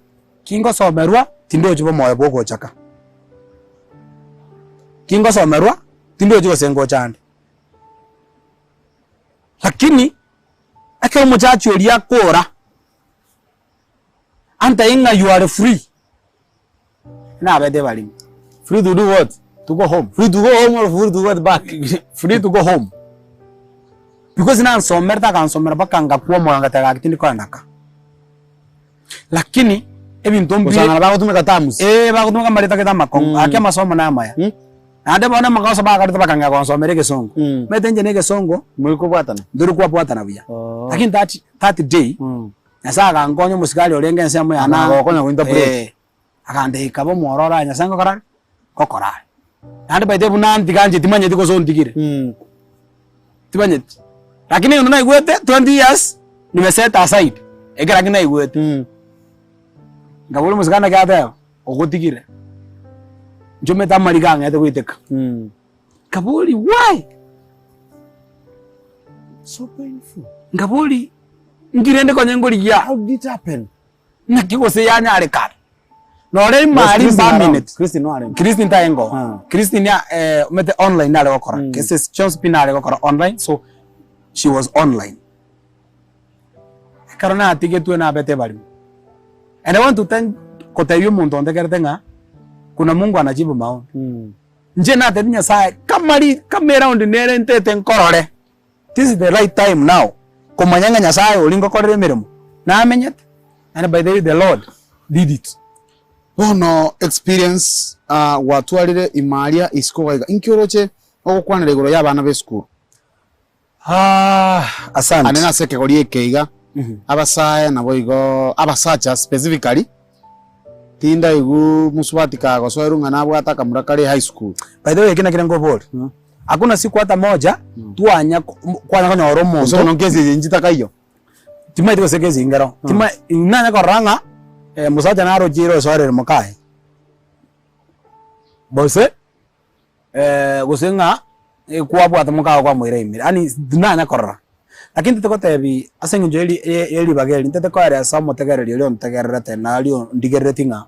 [SPEAKER 2] Kingosomerwa, tindochi bomoyo bw'ogochaka. Kingosomerwa, tindochi gose ngocha ande. Lakini, ekero omochachi oria akora, antebi ng'a you are free, nabete ebarimo.
[SPEAKER 1] Free to do what?
[SPEAKER 2] To go home.
[SPEAKER 1] Free to go home or free to go back?
[SPEAKER 2] Free to go home. Because nansomerete akansomera mpaka ngakwa omoyo ngateba gaki tindi koenda ka. Lakini ebinto mbire
[SPEAKER 1] Gosang'ana bagotumeka terms.
[SPEAKER 2] Eh, bagotumeka amareta gete amakong'u, gaki amasomo namaya. Naende bono amagoso bakarete bakang'ea gonsomera egesongo. Omanyete inche na egesongo,
[SPEAKER 1] Moi kobwatana.
[SPEAKER 2] ntori kwabwatana buya.
[SPEAKER 1] Oh.
[SPEAKER 2] Lakini that, that day, Nyasaye agankonya omosigari orenge ensemo yane aa,
[SPEAKER 1] Akagokonya gointerpret.
[SPEAKER 2] eh, akandika abe omwororo aye Nyasaye ngokora are? Ngokora are. Naende by the way buna antiga inche timanyeti gose ontigire. Timanyeti. Lakini egento naigwete, 20 years, nime set aside, ekero rakini naigwete. Nkaboria omosike naki ateba, ogotigire, inche omanyete amariga ang'ete goiteka. Nkaboria why?
[SPEAKER 1] So painful.
[SPEAKER 2] Nkaboria, nki rende konya nkorigia?
[SPEAKER 1] How did it happen?
[SPEAKER 2] Naki gose yanyarekana? Nore
[SPEAKER 1] Was
[SPEAKER 2] imari
[SPEAKER 1] Christine around?
[SPEAKER 2] mbamineti.
[SPEAKER 1] Christine no arenge.
[SPEAKER 2] Christine taengo.
[SPEAKER 1] Ah.
[SPEAKER 2] Christine ya eh, omanyete online nare gokora.
[SPEAKER 1] Mm.
[SPEAKER 2] Cases chionsi pi nare gokora online so she was online. Ekero natigetwe nabete ebarimo. And I want to thank kotebia omonto ontegerete ng'a kuna Mungu anajibu maombi.
[SPEAKER 1] Mm.
[SPEAKER 2] Inche natebia Nyasaye kama ri kama eround nere ntete nkorore. This is the right time now komanya ng'a Nyasaye oria ngokorera emeremo namenyete and by the way the Lord did it.
[SPEAKER 1] Bono experience ah gwatwarire ime aria isiko iga iga, inki oroche ogokwanera igoro y'abana b'esukuru?
[SPEAKER 2] Ah, asante.
[SPEAKER 1] Ane nase ekegori eke iga, abasae naboigo abasacha specifically, tindaigwa mosubati kagosoerwa ng'a nabwate akamura kare high school.
[SPEAKER 2] By the way eki nakio nkoboria, Hakuna siku hata moja twanya kwanya konyora
[SPEAKER 1] Gose
[SPEAKER 2] omonto
[SPEAKER 1] bono nkesi eye inche takaiyo.
[SPEAKER 2] Timaeti gose kesi nkero, tima nanya korora ng'a omosacha narochire osoerire mokaye, gose gose ng'a kwabwata mokago kwamoira ime, yaani tinanya korora. Lakini ntete gotebi ase eng'encho eri ye ribaga eri, ntete koeresa omotegereri oria ontegererete naria ondigerereti ng'a.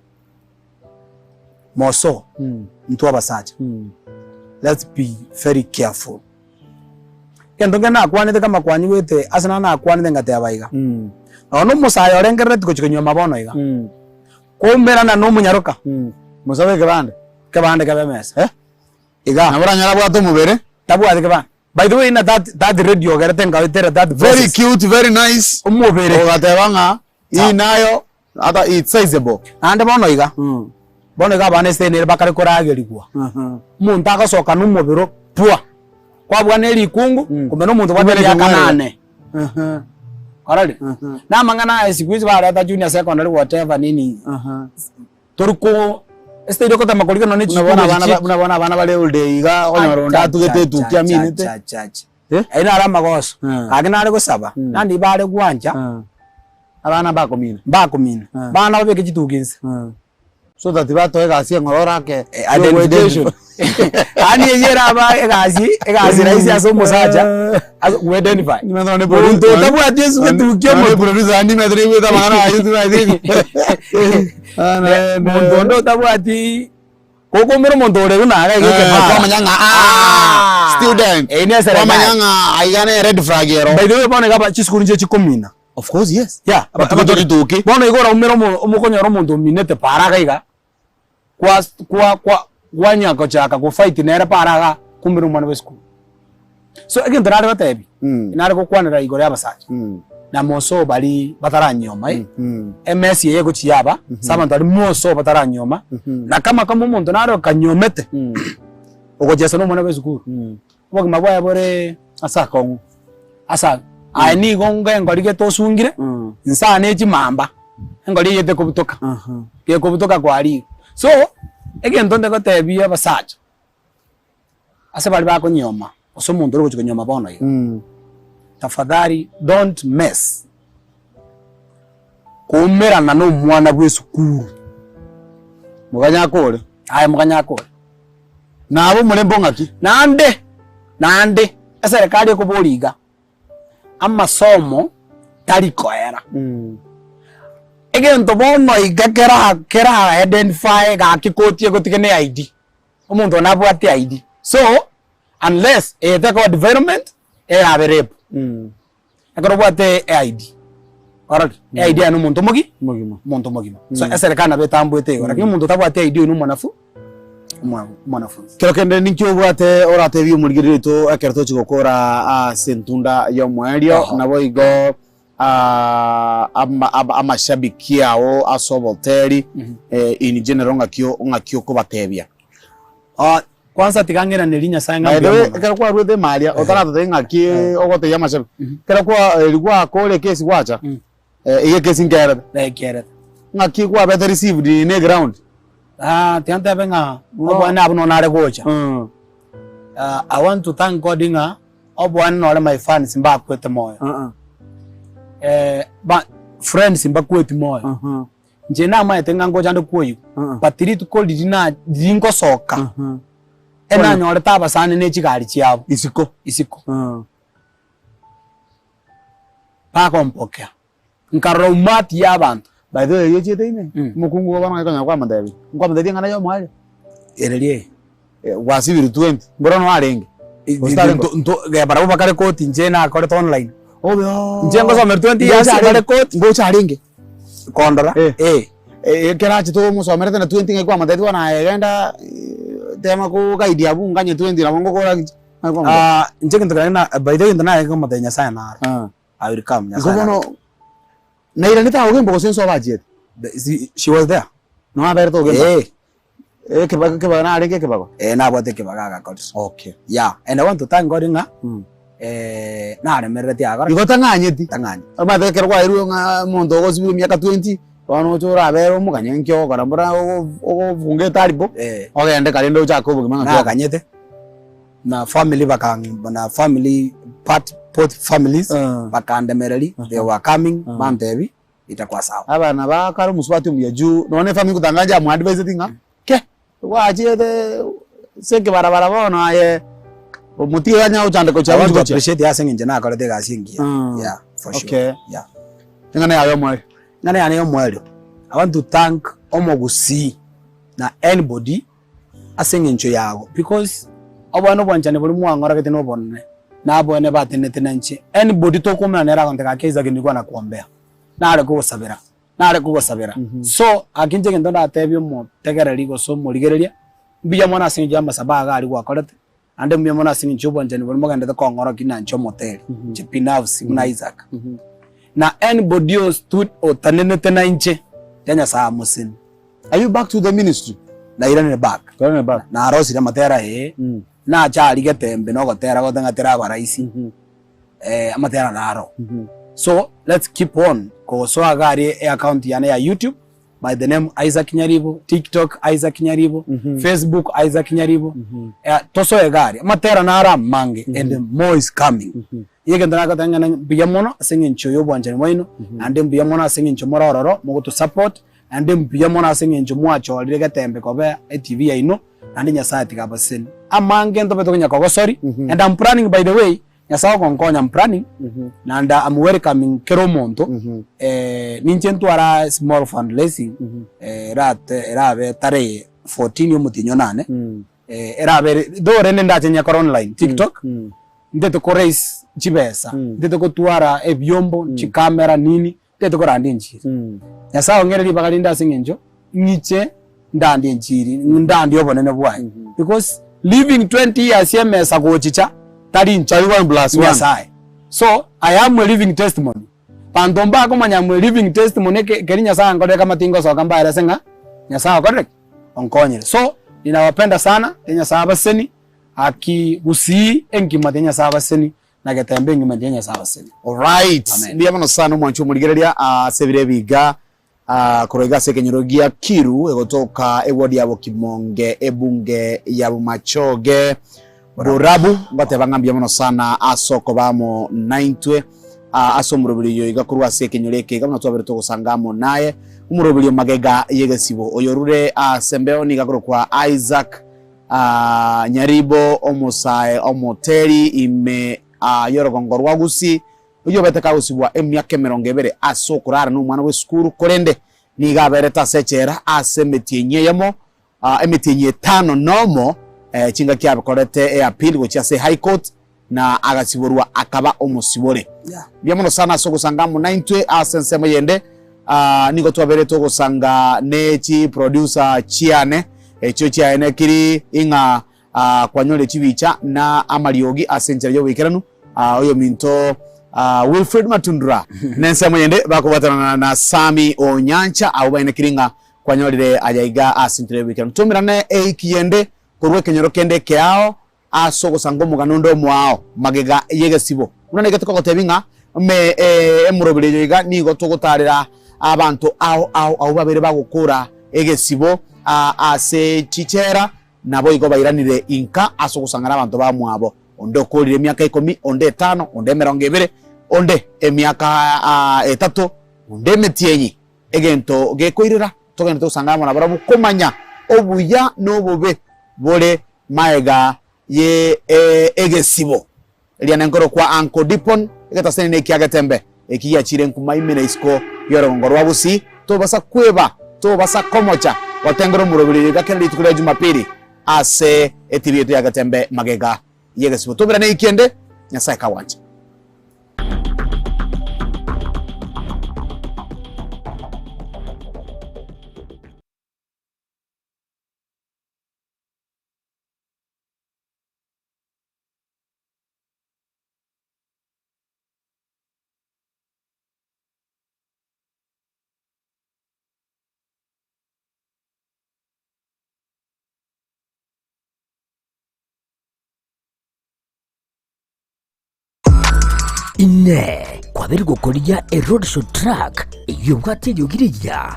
[SPEAKER 2] Moso intwe abasacha let's be very careful. Egento nkere nakwanete kama kwanyigwete ase naro nakwanete ngateba iga, nonya na omosae orengerereti gochia konywa bono iga, koumerana na omonyaroka,
[SPEAKER 1] Mosabe ekebande.
[SPEAKER 2] ekebande kebe emesa
[SPEAKER 1] Eh?
[SPEAKER 2] iga
[SPEAKER 1] Nabo oranyore abwate omobere.
[SPEAKER 2] Tabwati kebande. By the way na that that radio ogerete nkaetera that
[SPEAKER 1] Very
[SPEAKER 2] process.
[SPEAKER 1] cute, very nice.
[SPEAKER 2] Omobere.
[SPEAKER 1] Ogateba ng'a hii nayo ata it's sizable.
[SPEAKER 2] Naende bono iga, bono iga abana ase nere bakare koragerigwa. Omonto agosoka na omobere pwa, kwabua ne rikungu, kumbe na omonto obwate emiaka nane. Kwarorire? Na amang'ana aya siku hizi bareta junior secondary whatever nini, tori ko esitari ogotema korigia nonye
[SPEAKER 1] Buna bono abana ba- buna bono abana bare old iga okonyora onde atugete etuki aminete. Eh?
[SPEAKER 2] Ayio naro amagoso.
[SPEAKER 1] Mm.
[SPEAKER 2] Gaki nare gosaba, naende bare gwancha,
[SPEAKER 1] Abana mbakomina.
[SPEAKER 2] mbakomina, bana babeke chituki inse.
[SPEAKER 1] So that batoe egasi eng'ora orake
[SPEAKER 2] Eh, identification. Yaani eyio eraba egasi egasi rahisi ase omosacha ase go-identify. Monto otabwati esu etuki omotu. Monto onde otabwati gokoumera omonto ore buna iga iga ekebara.
[SPEAKER 1] Kwamanya ng'a ah, student.
[SPEAKER 2] Eyio ne eserekari.
[SPEAKER 1] Kwamanya ng'a aiga ne red flag ero.
[SPEAKER 2] By the way bono iga aba chisukuru nchire chikomina.
[SPEAKER 1] Of course yes.
[SPEAKER 2] Yeah,
[SPEAKER 1] Batuge rituki.
[SPEAKER 2] Bono igo oraumere omo omokonyora omonto ominete para iga iga, kwa kwa kwa kwanya gochaka go fight nere para igaa, kumbe na omwana bwa esukuru. So egento nare gotebia, nare gokwanera igoro ya abasacha, na moso baria bataranyioma eh, emesi eye egochi yaba, ase abanto baria moso bataranyioma, na kama kama omonto nare okanyiomete, ogochesa na omwana bwa esukuru, obogima bwaye bore
[SPEAKER 1] Ase akong'u.
[SPEAKER 2] Ase aya, aye nigo onga engori gete osungire, inse ne chimamba, engori eyio tekobutoka, gekobutoka kwarire. So, egento nde gotebia abasacha, ase baria bakonyioma, gose omonto ore gochia konyioma bono iga, tafadhali don't mess koumerana na omwana bwa esukuru.
[SPEAKER 1] Moganya akore.
[SPEAKER 2] Aye moganya akore.
[SPEAKER 1] Nabe omorembe ong'aki.
[SPEAKER 2] Naende, naende eserekari ekoboria iga, amasomo tari koera. Egento bono iga kera kera identify gaki koti egotige ne ID. Omonto one abwate ID. So, unless eye tekoba development, erabe rape. Ekero obwate eID, orore, eID aye nomonto omogi
[SPEAKER 1] Omogima.
[SPEAKER 2] omonto omogima. So eserekari nabo etambuete igo, lakini omonto otabwati eID oyio na omwanafu omwa omwanafunzi.
[SPEAKER 1] Kero kende ninki obwate oratebie omorigereria oito ekero tochi gokora ase entunda y'omoerio,
[SPEAKER 2] Oho.
[SPEAKER 1] naboigo ama ama amashabiki ao ase oboteri in general ng'aki ng'aki okobatebia?
[SPEAKER 2] Kwanza tiga ng'iranerie Nyasae ng'a
[SPEAKER 1] By the
[SPEAKER 2] mbuya
[SPEAKER 1] way,
[SPEAKER 2] mono.
[SPEAKER 1] ekero kwaruete ime aria, otaratotebia ng'aki ogotebia amashabiki, ekero kwa eri gwakora ekesi gwacha, iga ekesi nkerete.
[SPEAKER 2] Ekerete.
[SPEAKER 1] Ng'aki kwabete received ne eground?
[SPEAKER 2] Ah, tiga ntebe ng'a oboene abwo nonye nare gocha. I want to thank God ng'a oboene nore my fans mbakwete moyo. Ba friends mbakweti moyo. Inche namaete ng'a ngocha nde kwoyigwa, but rituko riria na riria ngosoka, enanyorete abasani ne chigari chiabo
[SPEAKER 1] Isiko.
[SPEAKER 2] isiko, bagompokea, nkarora umati ya abanto.
[SPEAKER 1] By the way, eyio ochiete ime, omokungu obo bono ekonyora kwamotebia, nkwamotebia eng'ana ya omoerio?
[SPEAKER 2] Ereria eye.
[SPEAKER 1] Gwasibirwe 20, mboro noe arenge? Gose tarenge?
[SPEAKER 2] Barabwo bakare koti, inche nakorete online.
[SPEAKER 1] Obe oo.
[SPEAKER 2] Inche ngosomera 20 years bare koti.
[SPEAKER 1] Ngocha arenge?
[SPEAKER 2] Kondora
[SPEAKER 1] Eh.
[SPEAKER 2] eh.
[SPEAKER 1] Ekero achete omosomerete na 20 ng'ai kwamotebia bono aye genda tema koguide abwo nganye 20 nabo ngokora ki? Ng'ai kwamotebia?
[SPEAKER 2] Ah, inche egento keria na by the way egento narenge komotebia Nyasaye naro,
[SPEAKER 1] Ah.
[SPEAKER 2] I will come
[SPEAKER 1] Igo
[SPEAKER 2] Nyasaye
[SPEAKER 1] bono
[SPEAKER 2] naro.
[SPEAKER 1] nairanete agwo Ogembo gose nsobe achiete?
[SPEAKER 2] The si she was there.
[SPEAKER 1] Noo aberete Ogembo?
[SPEAKER 2] Eh.
[SPEAKER 1] Ekebago ekebago narenge ekebago?
[SPEAKER 2] Eh, nabwate ekebago agakorire.
[SPEAKER 1] Okay.
[SPEAKER 2] Yeah, and I want to thank God ng'a naremereretie agakora ki?
[SPEAKER 1] Igo tang'anyeti?
[SPEAKER 2] Tang'anyeti.
[SPEAKER 1] Omanyete ekero kwaeirwe ng'a omonto ogosibwa emiaka 20, bono oche orabere omoganye nki ogokora mbora ogofunga etaribo,
[SPEAKER 2] Eh.
[SPEAKER 1] ogende kare rende ochake obogima ng'aki ogokora.
[SPEAKER 2] Naganyete, na family baka na family part both families bakandemereria, they were coming bantebi itakuwa sawa.
[SPEAKER 1] Abana ba kare omosubati omuya juu nonya na efamiri gotanga inche amoadviseti ng'a ke gwachete ase ekebarabara bono aye omotige onye gochandeka
[SPEAKER 2] I
[SPEAKER 1] gochia
[SPEAKER 2] want to
[SPEAKER 1] gochia.
[SPEAKER 2] appreciate ase eng'encho nakorete egasi engiya yeah for sure
[SPEAKER 1] Okay.
[SPEAKER 2] yeah.
[SPEAKER 1] Eng'ana yaye omoerio.
[SPEAKER 2] Eng'ana yane ya omoerio, I want to thank omogusii na anybody ase eng'encho yago because oboene obwanchani boria mwang'orogete na obonene, na aboene batenenete na inche, anybody tokoumera nere agontebia gaki Isaac nigwa nakombea, nare kogosabera, nare kogosabera. So, gaki inche egento ndatebie omotegereri gose omorigereria, mbuya mono ase eng'encho ya amasabo aya iga aria gwakorete. Naende mbuya mono ase eng'encho y'obwanchani boria mogenderete kong'orokia na inche omoteri, inche binafsi buna Isaac. Na anybody o stood otanenete na inche, tiga Nyasaye amosenie.
[SPEAKER 1] Are you back to the ministry?
[SPEAKER 2] Nairanire back.
[SPEAKER 1] Kwairanire back.
[SPEAKER 2] Narosire amatera ee, nacha aria getembe na ogotera gote ng'a tera abaraisi, amatera naro. So let's keep on kogosoa iga aria eaccount yane ya YouTube. By the name Isaac Nyaribo, TikTok Isaac Nyaribo, Facebook Isaac Nyaribo. Eh, tosoe iga aria. Amatera naro amange and more is coming. Inye egento nagoteba ng'a mbuya mono ase eng'encho ya obwanchani bwaino, naende mbuya mono ase eng'encho more ororo mogoto support, naende mbuya mono ase eng'encho mwachorire getembe koba etv yaino, naende Nyasaye tiga abasesenie. Amange ntobe tokonya kogosori, and I'm planning by the way, Nyasae ogonkonya I'm planning naende I'm welcoming kera omonto ninche ntwara small fundraising erate erabe tarehe 14 omotienyi onane erabe ere though rende ndache nyekore online tiktok ntete ko raise chibesa ntete gotwara ebiombo chicamera nini Ntete korandia enchiri. Nyasae ong'ere ribaga rinde ase eng'encho ng'iche ndandie enchiri, ndandie obonene bwaye. Because living 20 years emesa gochicha tari inche,
[SPEAKER 1] Tari one plus one.
[SPEAKER 2] Nyasae. So I am a living testimony. Banto mbakomanya am a living testimony eke ekeri Nyasae ankorire kama tingosoka mbaerese ng'a Nyasae okorire ki? Onkonyire. So ninawapenda sana, tiga Nyasae abasesenie, aki gusii enkima tiga Nyasae abasesenie, na getembe engima engiya Nyasae abasenie.
[SPEAKER 1] Alright,
[SPEAKER 2] Amen.
[SPEAKER 1] mbuya mono sana omwanchi omorigereria ase ebiro ebi iga ah, korwa iga ase ekenyoro gia Kiru egotoka eward ya Bokimonge ebunge ya Bomachoge Borabu ngoteba ng'a mbuya mono sana ase okoba amo naintwe ah, ase omoroberi oyo iga korwa ase ekenyoro eke iga buna twabere togosanga amo naye omoroberi o magega y'egesibo oyorure ase embeo niga akorokwa Isaac Nyaribo omosae omoteri ime y'orogongo rwa Gusii, oyio obete kagosibwa emiaka emerongo ebere ase okorara nomwana bw'esukuru, korende nigo aberete ase echela ase emetienyi eyemo, emetienyi etano nomo, chingaki akorete eappeal gochia ase High Court na agasiborwa akaba omosibore. Mbuya mono sana ase ogosanga amo naintwe ase ensemo eyende. Nigo twaberete ogosanga ne chi producer chiane echio chiaenekiri ing'a kwanyorire chibicha na amariogi ase enchera y'oboikeranu. Oyominto Wilfred Matundura na ensemo eyende bakobwatanana na Sammy Onyancha abwo baenekiri ng'a kwanyorire aya iga ase enchera y'oboikeranu. Tomerane eiki yende korwa ekenyoro kende ekeao Ase ogosanga omogano onde omoao magega y'egesibo. Buna nigo tokogotebia ng'a ime emoroberi eyo iga nigo togotaarera abanto ao ao abwo babere bagokora egesibo ase chichela, naboigo bairanire inka ase ogosanga nabanto bamwabo, onde okoorire emiaka ikomi, onde etano, onde emerongo ebere, onde emiaka etato, onde emetienyi. Egento gekoirera togende togosanga amo nabarabwo komanya obuya na obobe bore Magega ye egesibo eria nenkorokwa Uncle Dipon, egetaseni nekia getembe eki giachire nkuma ime na isiko y'orogongo rwa Gusii, tobasa kweba, tobasa komocha gotengera omoroberi oyo iga kera rituko ria Jumapili ase etibi yaito ya Getembe magega y'egesibo. Toberane eiki ende, Nyasae kagwancha.
[SPEAKER 3] Inee! Kwabeire gokorigia eroadshow truck eyio ebwate eriogi rigiya?